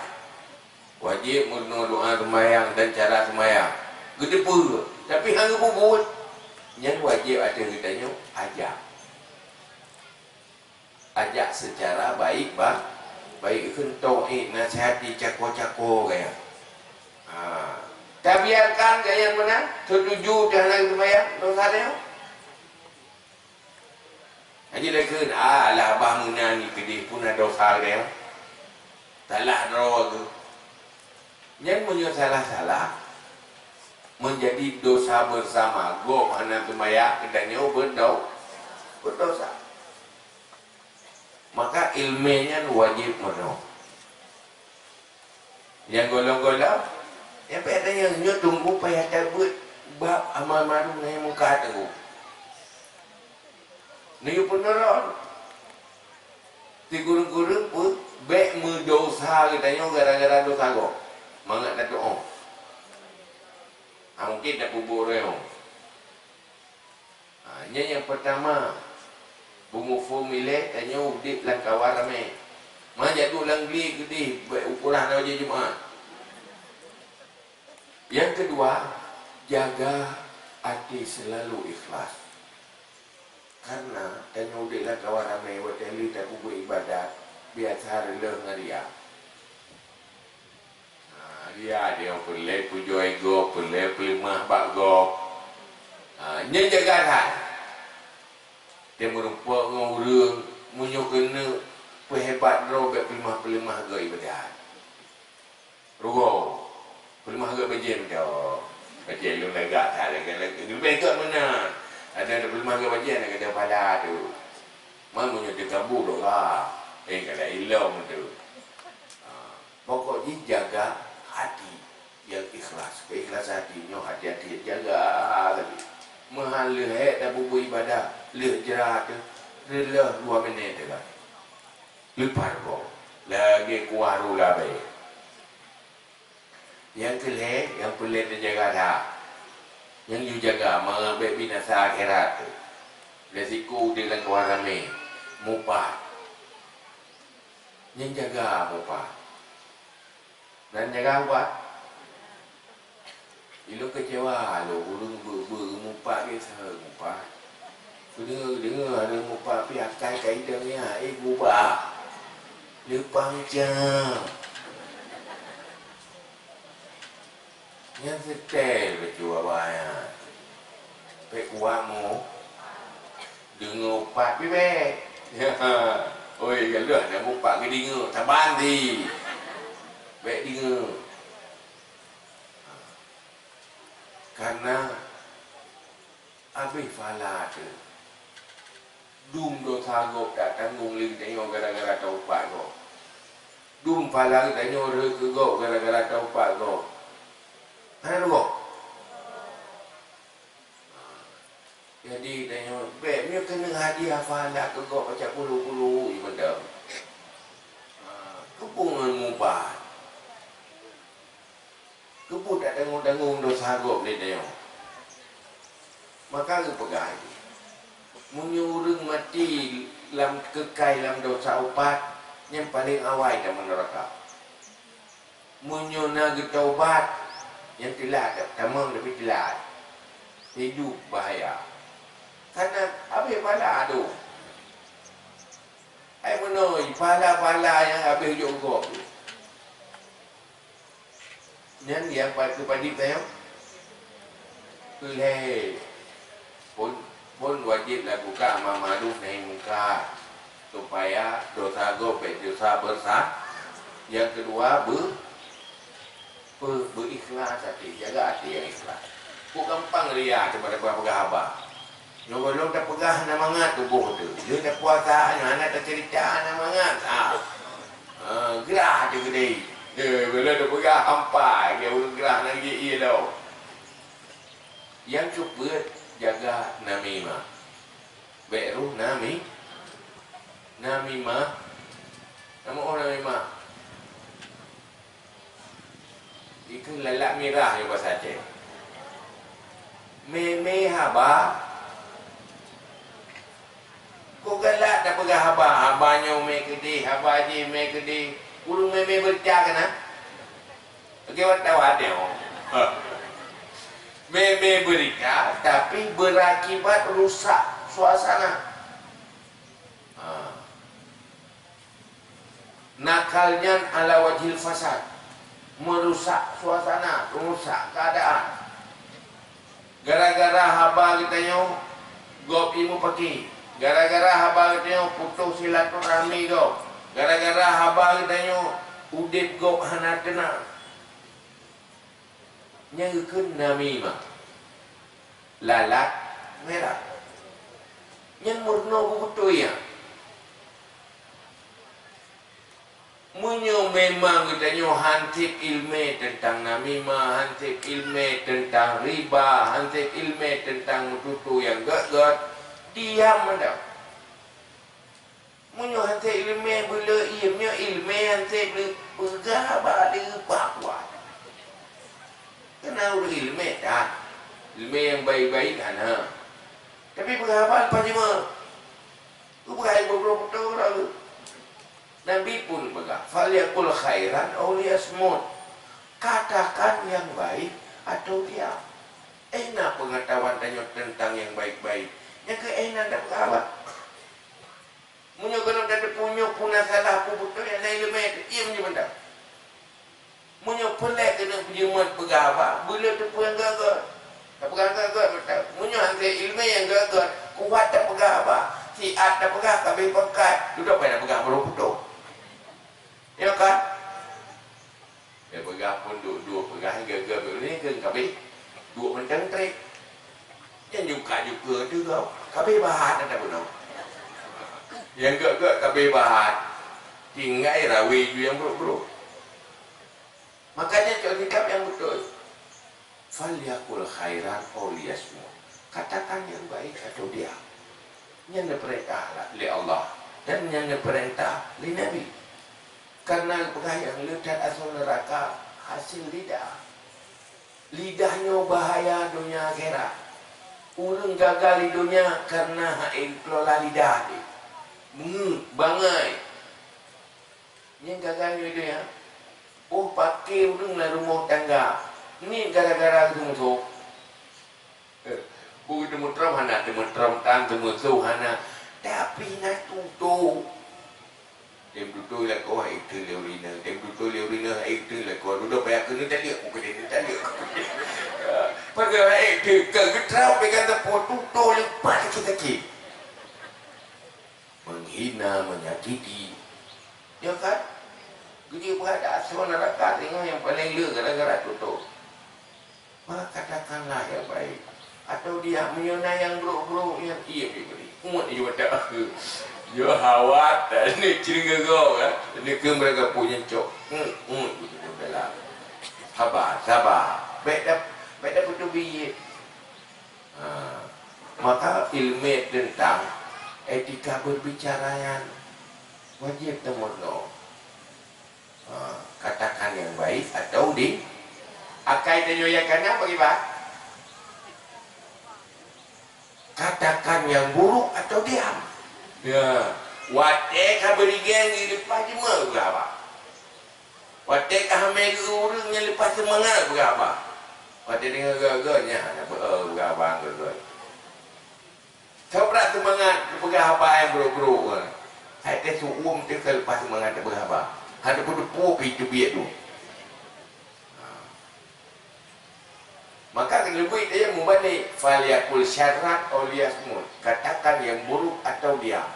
wajéb meurunoe doa seumayang dan cara seumayang. Geuteupeue, tapi hana geupeubuet. Nyan wajéb ateueh geutanyoe ajak. Ajak seucara baik ba-, baik kheun, toh, eh, nasihati cako-cako gaya. Ha. Tabiarkan gaya meunan, setuju teuh hana geuseumayang, dosa nyoe. Haji lé kheun, ah, alah bah meunan keudeh pun na dosa gaya. Salah droe geuh. Nyan meunyoe salah-salah, meunjadi dosa beusama, gob hana seumayang, geutanyoe beudo-, beudosa. Maka iéleumé nyan wajéb meurunoe. Nyang gohlom-gohlom, nyang payah tanyong, nyoe teungku payah tabeuet bab amar ma'ruf nahi mungkar teungku. Neuyue peuneurot. Sikureueng-kureueng peuet bék meudosa geutanyoe gara-gara dosa gob. Mangat tatu'oh. Ha, mungken tapeubuet ureuëng. Ha, nyan nyang peurtama, beumuphom ilée tanyoe udeb lam kawan ramé. Ma jak duek lam glé keudeh, bék ukoran laju Jumat. Nyang keudua, jaga até seulalu ikhlas. Karena tanyoe udeb lam kawan ramé, watée lheueh tapeubuet iébadat, biasa reuloh ngon riya. Ha, riya, dia peureulée pujoe gob, peureulée peuleumah bak gob. Ha, nyan jaga that. Teumeureumpok ngon ureuëng, meunyoe keuneuk peuhebat droe bék peuleumah-peuleumah gob iébadat. Rugoe, peuleumah gob bajée mantong. Bajée lôn lagak that lagak-lagak. Leubeh gét meunan. Ada, ada peuleumah gob bajée, nak gata pahala tu. Man meunyoe teukabu dosa, eh, kada ilong tu. Ha, pokok jih jaga hati nyang ikhlas. Keikhlasan hati nyoe hati-hati jaga lagi. Meuhan lheueh hék tapubuet ibadah, lheueh jrat teuh, reuloh dua minét teuh ka. Leupah rukok. Lagèe kuah rula bèe. Nyang keu lhèe, nyang peureulèe teujaga that. Nyang yue jaga mangat bèk binasa akhirat teuh. Resiko udép lam keuhan ramè, mupat. Nyang jaga mupat. Dan jaga ubat. Ilôn keucewa lôn ureueng beu-beu mupat gét saha mupat. Keudeungoe-deungoe ureueng mupat pih akai ka idong nyan, eh, gubah. Leupang cang. Nyan seutèl bacut awak nyan. Pèk kuat mu. Deungoe upat pih bèk. Oi, galak na mupat geudeungoe, saban di. Bèk deungoe. Karena habéh pahala teuh. Dum dosa gob tatanggong lé geutanyoe gara-gara taupat gob. Dum pahala geutanyoe rhot keu gob gara-gara taupat gob. Hana rhot. Jadi, tanyoe bèk meunyoe keuneuk hadiah pahala keu gob pacak puluh-puluh, ié mantong. Ha, keupeue ngon mupat? Keupeue tatanggong-tanggong dosa gob lé tanyoe? Maka geupeugah, meunyoe ureueng maté lam keukai lam dosa upat, nyan paleng awai tamong neuraka. Meunyoe na geutaubat, nyang teulat, tamong leubeh teulat. Hidup bahaya. Karena habéh pahala tu. Hai meunoe, pahala-pahala nyang habéh jok gob. Nyan nyang pa-, keu padub tanyoe. Keu lhèe. Phôn, phôn wajéb lakukan amar ma'ruf nahi mungkar, supaya dosa gob bèk dosa beusa-, nyang keudua, beu-, peu-, beuikhlas até, jaga até nyang ikhlas. Peue gampang ria daripada peugah haba. Nyoe gohlom tapeugah hana mangat tuboh teuh. Lheueh tapuasa nyoe hana taceurita hana mangat. Ah. Ah, grah até keudéh. Eh, gohlom tapeugah ampai, dia ureueng grah lagèe ié lom. Nyang keupeuet, jaga namimah. Bèk rôh nami-, namimah. Nama oh namimah? Ikheun lalat mirah nyoe basa Aceh. Mé-mé haba. Kok galak tapeugah haba, haba nyoe mé keudéh, haba jih mé keudéh. Ureueng mé-mé beurita keunan? Oke, wartawan nyoe. Mé-mé beurita, tapi berakibat rusak suasana. Ha. Nakal nyan ala wajhil fasad, meurusak suasana, meurusak keuadaan. Gara-gara haba geutanyoe gob ié mupaki, gara-gara haba geutanyoe putôh silaturahmi gob, gara-gara haba geutanyoe udép gob hana teunang. Nyang geukheun namimah, lalat mirah. Nyan meurunoe beubeutôi nyan. Meunyoe memang geutanyoe han sép iéleumé teuntang namimah, han sép iéleumé teuntang riba, han sép iéleumé teuntang meututoe nyang gèt-gèt, diam mantong. Meunyoe han sép iéleumé beuleueh ié, meunyoe iéleumé han sép beuleueh peugah bak leupah kuat. Keunan ureueng iéleumé that, iéleumé nyang baik-baik hana. Tapi peugah haba leupah jimeung. Peugah ié beubroe putôh uroe. Nabi pun peugah, "Falyakul khairan aw liyasmut." Katakan yang baik atau diam. Eh, na peungeutahuan tanyoe teuntang nyang baik-baik. Nyang keu eh na tapeugah haba. Meunyoe gohlom tateupeue nyoe peue na salah, peue beutôi, hana iéleumé, diam jih mantong. Meunyoe peureulèe keuneuk peujeuet peugah haba, beuleueh teupeue nyang gèt-gèt. Tapeugah nyang gèt-gèt mantong. Meunyoe han sép iéleumé nyang gèt-gèt, kuat tapeugah haba, siat tapeugah ka abéh pangkat, dudoe pai tapeugah baroe putôh. Ya kan? Tapeugah pun duek-duek peugah nyang gèt-gèt, beuleueh keu ka abéh duek mantong trép. Nyang juka-juka teuh gob, ka abéh bahat ata bunoe. Nyang gèt-gèt ka abéh bahat, tinggai rawi ju nyang brôk-brôk. Makanya cok sikap nyang beutôi. "Falyakul khairan aw liyasmut." Katakan nyang baik atau diam. Nyan neupeurintah lé Allah dan nyan neupeurintah lé Nabi. Karena peugah nyang le that asoe neuraka hasé lidah. Lidah nyoe bahaya donya akhirat. Ureuëng gagal di donya karena hana kelola lidah jih. Meungeut, bangai. Nyan gagal nyoe di donya. Oh, paké ureuëng lam rumoh tangga. Ni gara-gara teumusoh. Eh, bu teumeutröm hana, teumeutröm tan, teumusoh hana. Tapi na tutoe. Tem tutoe lakoe hai teuk lé ureuëng inong, tem tutoe lé ureuëng inong hai teuk lakoe. Dudoe payah keuneuk taleuek, bukan keuneuk taleuek. Padahai hai teuk ka geutrap peugah teupeu tutoe leupah sakét-sakét. Menghina, menyakiti. Ya kan? Geujeuet beuhadat asoe neuraka teungoh nyang paleng le gara-gara tutoe. Maka katakanlah yang baik. Atau dia meunyoe na nyang brok-brok nyan, iya bri-bri. Umat di mata aku. Yo hawat, ni cering gagau kan. Ni ke mereka punya cok. Hmm, hmm, gitu dalam. Sabar, sabar. Baik dah, baik dah betul biyet. Ha. Maka ilmu tentang etika berbicara nyan wajib teumeurunoe. Ha, katakan yang baik atau di akai tanyoe nyang kana bagi bah. Katakan yang buruk atau diam. Ya, watée ka beurigeng di leupah jeumeung geuh haba. Watée ka hamé geuh ureuëng nyang leupah seumangat peugah haba. Watée deungoe geuh-geuh nyan hana beu-, peugah haba geuh-geuh. Sabrak seumangat geupeugah haba nyang brok-brok nyan. Hai teuh su-uem teuh ka leupah seumangat teupeugah haba. Hana teupeu-teupeu pih teubiet tu. Maka keuneubeuet ayat mubalik, "Falyakul syarran aw liyasmut." Katakan yang buruk atau diam.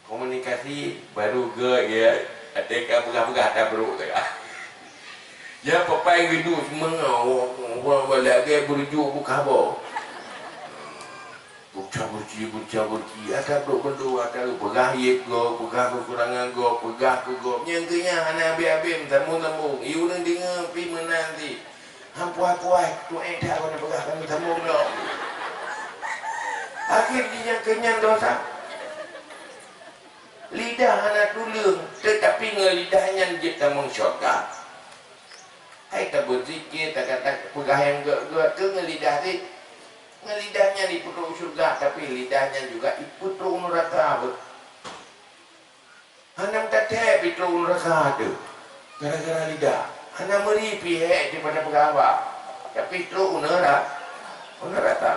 Komunikasi baru gét ya, ada ka peugah-peugah ata brok tu. Ya papai geudu semangat, wa-, wa-, wa-, lagée beurujok buka bo. Buca buci, buca buci, ata brok bendo, ata peugah yeb go, peugah kekurangan go, peugah ke go. Nyang keu nyan hana habéh-habéh, sambung-sambung. Yue ureuëng deungoe pi meunan si. Hampuai-puai, tu eh that keuneuk peugah kami sambung dong. Akhé jih nyang keu nyan dosa. Lidah hana tuleueng, teutapi ngon lidah nyan jeuet tamong syurga. Hai tabeuzikir, takata peugah nyang gét-gét keu ngon lidah jih. Ngon lidah nyan jipeutrok syurga, tapi lidah nyan juga jipeutrok neuraka. Hana meutatée pih trok u neuraka teuh gara-gara lidah. Hana meuri pih hék daripada peugah haba, tapi trok u neura-, u neuraka.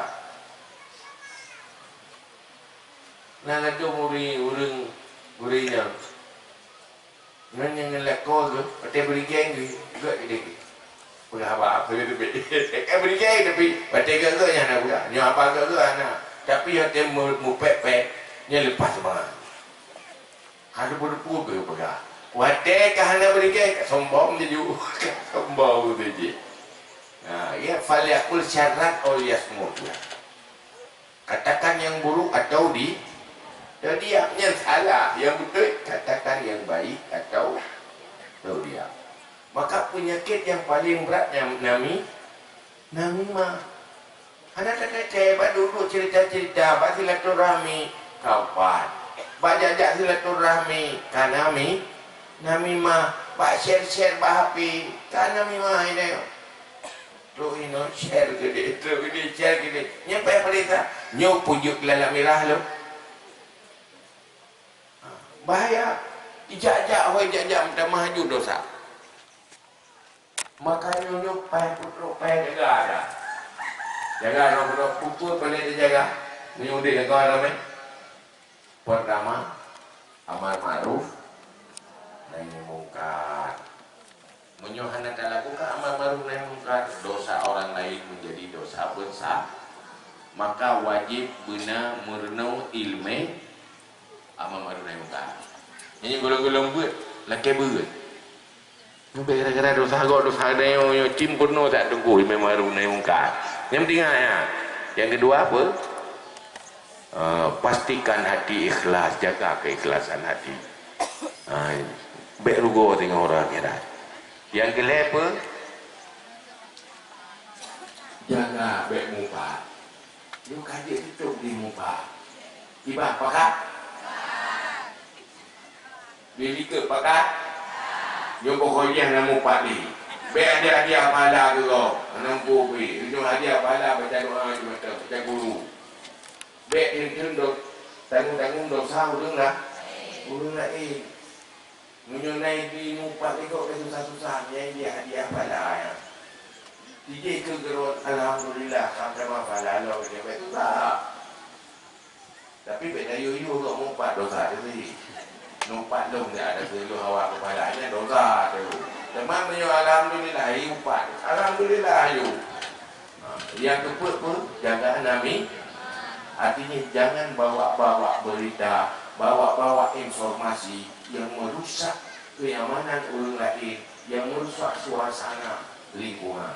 Na ladôm ureuëng, ureuëng, ureuëng nyan. Ngon nyang lakoe geuh, watée beurigeng geuh, gét keudeh geuh. Peugah haba, peugah teubiet. Kan beurigeng tapi watée gét-gét nyan hana peugah. Nyoe haba gét-gét hana. Tapi watée mu-, mupék-pék, nyan leupah seumangat. Ka teupeue-teupeue pih geupeugah. Watée ka hana beurigée, ka sombong laju. Ka sombong laju jih. Ha, ya, "Falyakul syarran aw liyasmut." Katakan yang buruk atau di-, atau diam. Nyan salah. Yang beutôi, katakan yang baik atau, atau diam. Maka peunyakét nyang paleng brat nyang nami-, namimah. Hana tateuntée bak duek-duek cerita-cerita, bak silaturahmi ka upat. Bak jak-jak silaturahmi ka nami-, namimah. Bak share-share bak H P ka namimah, ini. Trok inoe share keudeh, trok keudeh share keudeh. Nyan payah peuriksa. Nyoe peujeuet lam mirah lom. Ha, bahaya. Ijak-jak, hôi jak-jak meutamah laju dosa. Maka nyoe-nyoe pai putroe pai jaga dah. Jaga droe-droe, peue-peue peureulée tajaga meunyoe udeb lagoe ramé. Peurtama, amar ma'ruf nahi mungkar. Meunyoe hana talakukan amar ma'ruf nahi mungkar, dosa orang lain menjadi dosa besar. Maka wajéb beuna meurunoe iéleumé amar ma'ruf nahi mungkar. Nyan golom-golom beuet, lakée beuet. Nyoe gara-gara dosa gob, dosa nyoe, nyoe cim peunoh that teungku, iéleumé ma'ruf nahi mungkar. Nyang peuingat nyan. Nyang keudua apa? Ah, pastikan hati ikhlas, jaga keikhlasan hati. Ah, bék rugoe teungoh uroe akhirat. Nyang keulhée apa? Jaga bék mupat. Nyoe ka jeuet teutôp di mupat. Kiban pakat? Di likot pakat? Nyoe boh khoyah na mupat di. Bék hadiah-hadiah pahala keu gob. Hana muphom pih. Nyoe hadiah pahala baca doa macam-macam, baca guru. Bék teun-teun do-, tanggong-tanggong dosa ureueng la-, ureueng laén. Meunyoe na di mupat lé gob ka susah-susah, nyan dia hadiah pahala nyan. Tijih keu geurot, alhamdulillah, ka tamah pahala lom, dia baik susah. Tapi bék tayue-yue gob mupat dosa teuh. Mupat lom dia ada keu lôn hawa keu pahala nyan dosa teuh. Teuma meunyoe alhamdulillah, i mupat. Alhamdulillah, ayo. Ha, nyang keupeuet pun jaga nami. Artinya jangan bawa-bawa berita, bawa-bawa informasi yang merusak kenyamanan ureueng laén, yang merusak suasana lingkungan.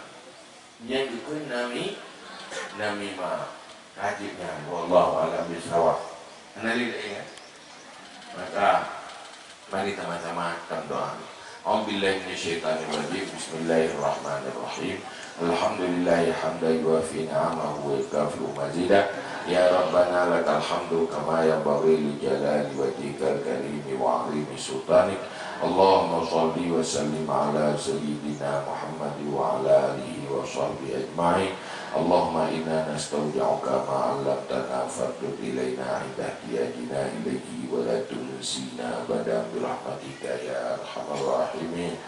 Nyan geukheun nami-, namimah. Ka jeuet nyan, wallahu a'lam bishawab. Hana lé laén, ya? Maka, mari sama-sama tameudoa. A'udzubillahi minasyaitonirrajim. Bismillahirrahmanirrahim. Alhamdulillahi hamdan yuwafi ni'amahu wa yukafi'u mazidah. Ya Rabbana lakal hamdu kama yanbaghi li jalali wajhikal karimi wa 'azimi sultanik. Allahumma shalli wa sallim ala sayyidina Muhammad wa ala alihi wa sahbihi ajma'in. Allahumma inna nastaudi'uka ma 'allamtana fardud ilaina 'inda ihtiyajina ilaihi wa la tunsina abadan bi rahmatika ya arhamar rahimin.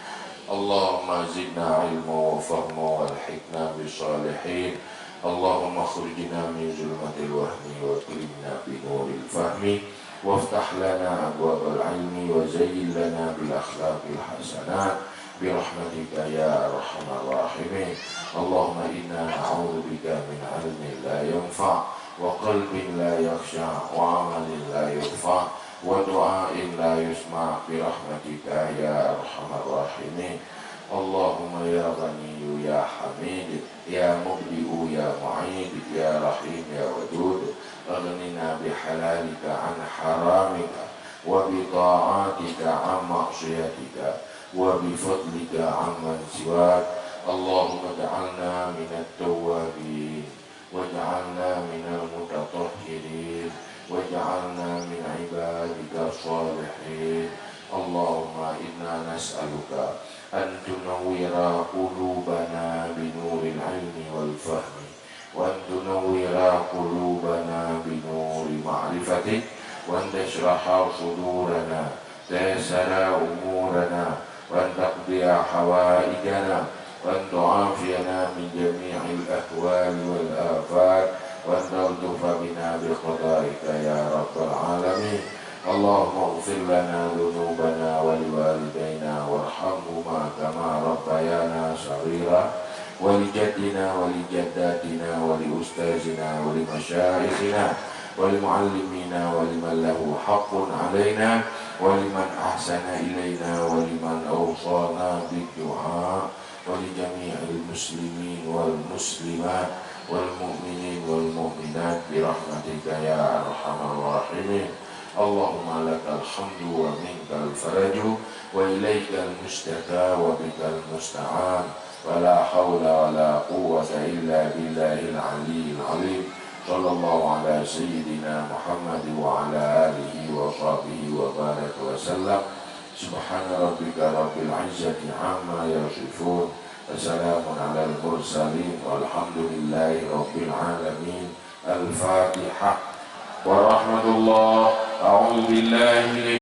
Allahumma zidna ilma wa fahma wa alhiqna bis salihin. Allahumma akhrijna min zulumatil wahmi wa akrimna bi nuril fahmi. Waftah lana abwabal ilmi wa zayyin lana bil akhlaqil hasanat bi rahmatika ya arhamar rahimin. Allahumma inna na'udzubika min ilmin la yanfa', wa qalbin la yakhsha', wa amalin la yurfa', wa du'ain la yusma' bi rahmatika ya arhamar rahimin. Allahumma ya Ghaniyyu ya Hamid, ya Mubdi'u ya Mu'id, ya Rahim ya Wadud, aghnina bi halalika an haramika, wa bi ta'atika an ma'siyatika, wa bi fadlika amman siwak. Allahumma ij'alna minat tawwabin, waj'alna minal mutatahhirin, waj'alna min ibadika shalihin. Allahumma inna nas'aluka an tunawwira qulubana bi nuril ilmi wal fahmi, wa an tunawwira qulubana bi nuri ma'rifatik, wa an tashraha sudurana, taysara umurana, wa an taqdiya hawaijana, wa an tu'afiyana min jami'il ahwali wal afat, wa an taltufa bina bi qada'ika ya rabbal alamin. Allahumma ighfir lana dhunubana wa liwalidayna warhamhuma kama rabbayana shaghira, wa li jaddina wa li jaddatina wa li ustazina wa li masyaikhina wa li muallimina wa liman lahu haqqun alaina wa liman ahsana ilaina wa liman awsana bid du'a wa li jami'il muslimin wal muslimat wal mu'minin wal mu'minat bi rahmatika ya arhamar rahimin. Allahumma lakal hamdu wa minkal faraju wa ilaikal musytaka wa bikal musta'an. Wa la haula wa la quwwata illa billahil aliyyil azim. Sallallahu ala sayyidina Muhammad wa ala alihi wa sahbihi wa baraka wa sallam. Subhana rabbika rabbil izzati amma yasifun. Wa salamun alal mursalin. Walhamdulillahi rabbil alamin. Al-Fatihah. Warahmatullah. A'udzu billahi